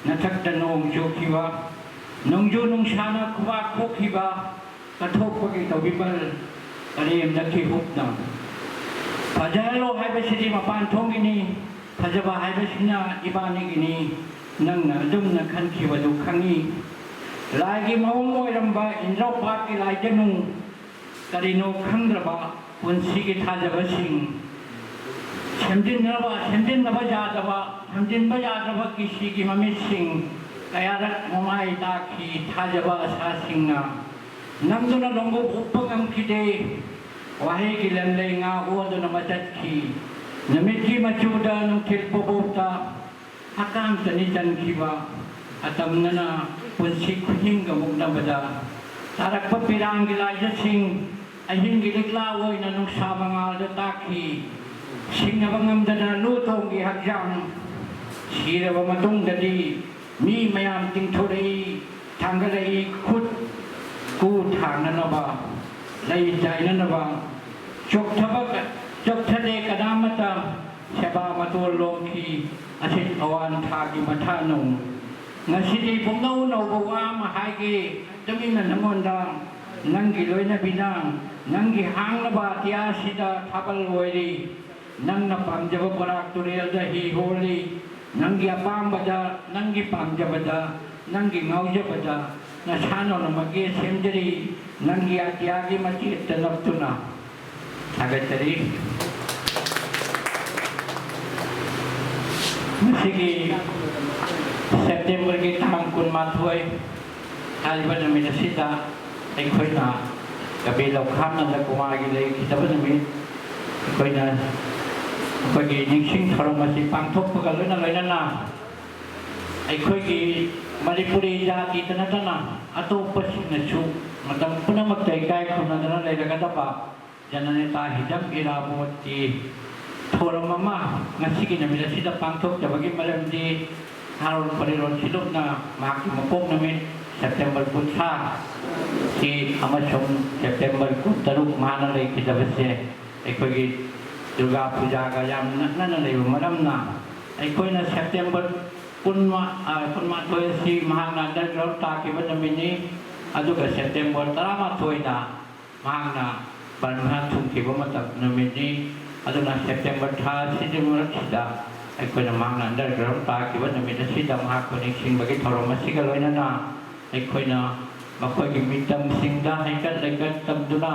ꯅꯊꯛꯇ ꯅꯣꯡ ꯆꯨꯈꯤꯕ, ꯅꯣꯡꯖꯨ ꯅꯨꯡꯁꯥꯅ ꯈꯨꯕꯥꯛ ꯈꯣꯛꯈꯤꯕ, ꯀꯠꯊꯣꯛꯄꯒꯤ ꯇꯧꯕꯤꯃꯜ ꯄꯔꯦꯝꯗ ꯀꯤꯍꯨꯞꯅ꯫ ꯐꯖꯍꯜꯂꯣ ꯍꯥꯏꯕꯁꯤꯗꯤ ꯃꯄꯥꯟ ꯊꯣꯡꯒꯤꯅꯤ, ꯐꯖꯕ ꯍꯥꯏꯕꯁꯤꯅ ꯏꯕꯥꯅꯤꯒꯤꯅꯤ, ꯅꯪꯅ ꯑꯗꯨꯝꯅ ꯈꯟꯈꯤꯕꯗꯨ ꯈꯪꯏ꯫ ꯂꯥꯏꯒꯤ ꯃꯑꯣꯡ ꯑꯣꯏꯔꯝꯕ ꯏꯟꯗ꯭ꯔꯣ ꯄꯥꯠꯀꯤ ꯂꯥꯏꯖꯅꯨ, ꯀꯔꯤꯅꯣ ꯈꯪꯗ꯭ꯔꯕ ꯄꯨꯟꯁꯤꯒꯤ ꯊꯥꯖꯕꯁꯤꯡ, ꯁꯦꯝꯖꯤꯟꯅꯕ, ꯁꯦꯝꯖꯤꯟꯅꯕ ꯌꯥꯗꯕ, ꯁꯦꯝꯖꯤꯟꯕ ꯌꯥꯗ꯭ꯔꯕ ꯀꯤꯁꯤꯒꯤ ꯃꯃꯤꯠꯁꯤꯡ ꯀꯌꯥꯔꯛ ꯃꯃꯥꯏ ꯇꯥꯈꯤ ꯊꯥꯖꯕ ꯑꯁꯥꯁꯤꯡꯅ꯫ ꯅꯝꯗꯨꯅ ꯂꯣꯡꯒꯣꯛ ꯎꯞꯄ ꯉꯝꯈꯤꯗꯦ꯫ ꯋꯥꯍꯩꯒꯤ ꯂꯝꯂꯩ ꯉꯥ ꯑꯣꯟꯗꯨꯅ ꯃꯆꯠꯈꯤ꯫ ꯅꯨꯃꯤꯠꯀꯤ ꯃꯆꯨꯗ ꯅꯨꯡꯊꯤꯜ ꯄꯣꯕꯣꯛꯇ ꯍꯛꯀꯥꯝ ꯆꯅꯤ ꯆꯟꯈꯤꯕ꯫ ꯑꯇꯝꯅꯅ ꯄꯨꯟꯁꯤ ꯈꯨꯍꯤꯡꯒ ꯃꯨꯛꯅꯕꯗ ꯇꯥꯔꯛꯄ ꯄꯤꯔꯥꯡꯒꯤ ꯂꯥꯏꯖꯁꯤꯡ ꯑꯍꯤꯡꯒꯤ ꯂꯤꯛꯂꯥ ꯑꯣꯏꯅ ꯅꯨꯡꯁꯥ ꯃꯉꯥꯜꯗ ꯇꯥꯛꯈꯤ꯫ ꯁꯤꯡꯅꯕ ꯉꯝꯗꯅ ꯂꯨ ꯊꯣꯡꯒꯤ ꯍꯛꯆꯥꯡ ꯁꯤꯔꯕ ꯃꯇꯨꯡꯗꯗꯤ ꯃꯤ ꯃꯌꯥꯝ ꯇꯤꯡꯊꯣꯔꯛꯏ, ꯊꯥꯡꯒꯠꯂꯛꯏ, ꯈꯨꯠ ꯀꯨ ꯊꯥꯡꯅꯅꯕ, ꯂꯩ ꯆꯥꯏꯅꯅꯕ꯫ ꯆꯣꯛꯊꯕ ꯆꯣꯛꯊꯗꯦ ꯀꯅꯥꯃꯠꯇ, ꯁꯦꯕꯥ ꯃꯇꯣꯜ ꯂꯣꯝꯈꯤ ꯑꯁꯤꯠ ꯑꯋꯥꯟ ꯊꯥꯒꯤ ꯃꯊꯥꯅꯨꯡ꯫ ꯉꯁꯤꯗꯤ ꯄꯨꯝꯅꯧ ꯅꯧꯕ ꯋꯥ ꯑꯃ ꯍꯥꯏꯒꯦ, ꯇꯨꯃꯤꯟꯅ ꯅꯉꯣꯟꯗ꯫ ꯅꯪꯒꯤ ꯂꯣꯏꯅꯕꯤꯅ ꯅꯪꯒꯤ ꯍꯥꯡꯂꯕ ꯑꯇꯤꯌꯥꯁꯤꯗ ꯊꯥꯕꯜ ꯑꯣꯏꯔꯤ꯫ ꯅꯪꯅ ꯄꯥꯝꯖꯕ ꯕꯣꯔꯥꯛ ꯇꯨꯔꯦꯜꯗ ꯍꯤ ꯍꯣꯜꯂꯤ꯫ ꯅꯪꯒꯤ ꯑꯄꯥꯝꯕꯗ, ꯅꯪꯒꯤ ꯄꯥꯝꯖꯕꯗ, ꯅꯪꯒꯤ ꯉꯥꯎꯖꯕꯗ ꯅꯁꯥ ꯅꯧꯅꯃꯛꯀꯤ ꯁꯦꯝꯖꯔꯤ꯫ ꯅꯪꯒꯤ ꯑꯇꯤꯌꯥꯒꯤ ꯃꯆꯦꯠꯇ ꯅꯞꯇꯨꯅ꯫ ꯊꯥꯒꯠꯆꯔꯤ꯫ ꯉꯁꯤꯒꯤ ꯁꯦꯞꯇꯦꯝꯕꯔꯒꯤ ꯇꯥꯡ ꯀꯨꯟꯃꯥꯊꯣꯏ ꯍꯥꯏꯔꯤꯕ ꯅꯨꯃꯤꯠ ꯑꯁꯤꯗ ꯑꯩꯈꯣꯏꯅ ꯀꯕꯤ ꯂꯧꯈꯥꯝ ꯅꯟꯗ ꯀꯨꯃꯥꯔꯒꯤ ꯂꯩꯈꯤꯗꯕ ꯅꯨꯃꯤꯠ, ꯑꯩꯈꯣꯏꯅ ꯑꯩꯈꯣꯏꯒꯤ ꯅꯤꯡꯁꯤꯡ ꯊꯧꯔꯝ ꯑꯁꯤ ꯄꯥꯡꯊꯣꯛꯄꯒ ꯂꯣꯏꯅ ꯂꯣꯏꯅꯅ ꯑꯩꯈꯣꯏꯒꯤ ꯃꯅꯤꯄꯨꯔꯤ ꯖꯥꯇꯤꯗ ꯅꯠꯇꯅ ꯑꯇꯣꯞꯄꯁꯤꯡꯅꯁꯨ ꯃꯇꯝ ꯄꯨꯝꯅꯃꯛꯇ ꯏꯀꯥꯏ ꯈꯨꯝꯅꯗꯨꯅ ꯂꯩꯔꯒꯗꯕ ꯖꯅꯅꯦꯇꯥ ꯍꯤꯗꯝ ꯏꯔꯥꯕꯣꯠꯀꯤ ꯊꯧꯔꯝ ꯑꯃ ꯉꯁꯤꯒꯤ ꯅꯨꯃꯤꯠ ꯑꯁꯤꯗ ꯄꯥꯡꯊꯣꯛꯆꯕꯒꯤ ꯃꯔꯝꯗꯤ ꯍꯥꯔꯣꯟ ꯄꯔꯤꯔꯣꯟ ꯁꯤꯂꯨꯞꯅ ꯃꯍꯥꯛꯀꯤ ꯃꯄꯣꯛ ꯅꯨꯃꯤꯠ ꯁꯦꯞꯇꯦꯝꯕꯔ ꯀꯨꯟꯊ꯭ꯔꯥ ꯁꯤ ꯑꯃꯁꯨꯡ ꯁꯦꯞꯇꯦꯝꯕꯔ ꯀꯨꯟꯇꯔꯨꯛ ꯃꯥꯅ ꯂꯩꯈꯤꯗꯕꯁꯦ ꯑꯩꯈꯣꯏꯒꯤ ꯗꯨꯔꯒꯥ ꯄꯨꯖꯥꯒ ꯌꯥꯝ ꯅꯛꯅꯅ ꯂꯩꯕ ꯃꯔꯝꯅ ꯑꯩꯈꯣꯏꯅ ꯁꯦꯞꯇꯦꯝꯕꯔ ꯀꯨꯟꯃꯥ-, ꯑ, ꯀꯨꯟꯃꯥꯊꯣꯏ ꯑꯁꯤ ꯃꯍꯥꯛꯅ underground ꯇꯥꯈꯤꯕ ꯅꯨꯃꯤꯠꯅꯤ꯫ ꯑꯗꯨꯒ ꯁꯦꯞꯇꯦꯝꯕꯔ ꯇꯔꯥꯃꯥꯊꯣꯏꯗ ꯃꯍꯥꯛꯅ ꯕꯔꯃꯥ ꯊꯨꯡꯈꯤꯕ ꯃꯇꯝ ꯅꯨꯃꯤꯠꯅꯤ꯫ ꯑꯗꯨꯅ ꯁꯦꯞꯇꯦꯝꯕꯔ ꯊꯥ ꯑꯁꯤꯒꯤ ꯃꯔꯛꯁꯤꯗ ꯑꯩꯈꯣꯏꯅ ꯃꯍꯥꯛꯅ underground ꯇꯥꯈꯤꯕ ꯅꯨꯃꯤꯠ ꯑꯁꯤꯗ ꯃꯍꯥꯛꯄꯨ ꯅꯤꯡꯁꯤꯡꯕꯒꯤ ꯊꯧꯔꯝ ꯑꯁꯤꯒ ꯂꯣꯏꯅꯅ ꯑꯩꯈꯣꯏꯅ ꯃꯈꯣꯏꯒꯤ ꯃꯤꯇꯝꯁꯤꯡꯗ ꯍꯩꯀꯠ ꯂꯩꯀꯠ ꯇꯝꯗꯨꯅ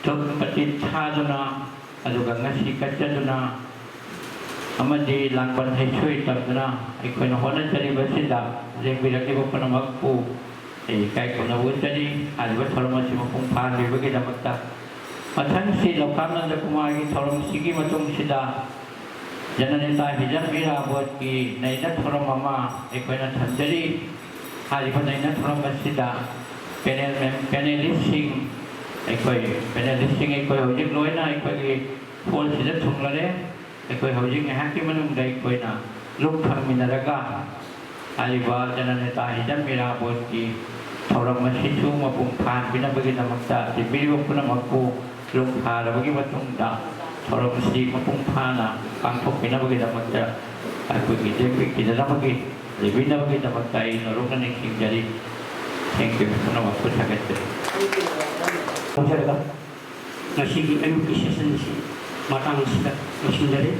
ꯙꯨꯞ ꯄꯇꯤꯠ ꯊꯥꯗꯨꯅ, ꯑꯗꯨꯒ ꯉꯁꯤ ꯀꯠꯆꯗꯨꯅ ꯑꯃꯗꯤ ꯂꯥꯡꯕꯟ ꯍꯩꯁꯣꯏ ꯇꯝꯗꯨꯅ ꯑꯩꯈꯣꯏꯅ ꯍꯣꯠꯅꯖꯔꯤꯕꯁꯤꯗ ꯂꯦꯡꯕꯤꯔꯛꯂꯤꯕ ꯄꯨꯝꯅꯃꯛꯄꯨ ꯑꯩ ꯏꯀꯥꯏ ꯈꯨꯝꯅꯕ ꯎꯠꯆꯔꯤ꯫ ꯍꯥꯏꯔꯤꯕ ꯊꯧꯔꯝ ꯑꯁꯤ ꯃꯄꯨꯡ ꯐꯥꯍꯟꯕꯤꯕꯒꯤꯗꯃꯛꯇ ꯃꯊꯪꯁꯤ ꯂꯧꯀꯥꯝ ꯅꯟꯗꯀꯨꯃꯥꯔꯒꯤ ꯊꯧꯔꯝꯁꯤꯒꯤ ꯃꯇꯨꯡꯁꯤꯗ ꯖꯅꯅꯦꯇꯥ ꯍꯤꯖꯝ ꯏꯔꯥꯕꯣꯠꯀꯤ ꯅꯩꯅ ꯊꯧꯔꯝ ꯑꯃ ꯑꯩꯈꯣꯏꯅ ꯊꯝꯖꯔꯤ꯫ ꯍꯥꯏꯔꯤꯕ ꯅꯩꯅ ꯊꯧꯔꯝ ꯑꯁꯤꯗ ꯄꯦꯅꯦꯜ ꯃꯦꯝ-, ꯄꯦꯅꯦꯂꯤꯁꯁꯤꯡ, ꯑꯩꯈꯣꯏ ꯄꯦꯅꯦꯂꯤꯁꯁꯤꯡ ꯑꯩꯈꯣꯏ ꯍꯧꯖꯤꯛ ꯂꯣꯏꯅ ꯑꯩꯈꯣꯏꯒꯤ ꯍꯣꯜꯁꯤꯗ ꯊꯨꯡꯂꯔꯦ꯫ ꯑꯩꯈꯣꯏ ꯍꯧꯖꯤꯛ ꯉꯥꯏꯍꯥꯛꯀꯤ ꯃꯅꯨꯡꯗ ꯑꯩꯈꯣꯏꯅ ꯂꯨꯞ ꯊꯝꯃꯤꯟꯅꯔꯒ ꯍꯥꯏꯔꯤꯕ ꯖꯅꯅꯦꯇꯥ ꯍꯤꯖꯝ ꯏꯔꯥꯕꯣꯠꯀꯤ ꯊꯧꯔꯝ ꯑꯁꯤꯁꯨ ꯃꯄꯨꯡ ꯐꯥꯍꯟꯕꯤꯅꯕꯒꯤꯗꯃꯛꯇ ꯇꯤꯟꯕꯤꯔꯤꯕ ꯄꯨꯝꯅꯃꯛꯄꯨ ꯂꯨꯞ ꯊꯥꯔꯕꯒꯤ ꯃꯇꯨꯡꯗ ꯊꯧꯔꯝ ꯑꯁꯤ ꯃꯄꯨꯡ ꯐꯥꯅ ꯄꯥꯡꯊꯣꯛꯄꯤꯅꯕꯒꯤꯗꯃꯛꯇ ꯑꯩꯈꯣꯏꯒꯤ ꯂꯦꯞꯄꯤꯈꯤꯗꯅꯕꯒꯤ, ꯂꯩꯕꯤꯅꯕꯒꯤꯗꯃꯛꯇ ꯑꯩ ꯅꯧꯔꯛꯅ ꯅꯤꯡꯁꯤꯡꯖꯔꯤ꯫ Thank you꯫ ꯄꯨꯝꯅꯃꯛꯄꯨ ꯊꯥꯒꯠꯆꯔꯤ꯫ ꯈꯪꯖꯔꯒ ꯉꯁꯤꯒꯤ ꯑꯌꯨꯛꯀꯤ session ꯑꯁꯤ ꯃꯇꯥꯡ ꯑꯁꯤꯗ ꯂꯣꯏꯁꯤꯟꯖꯔꯤ꯫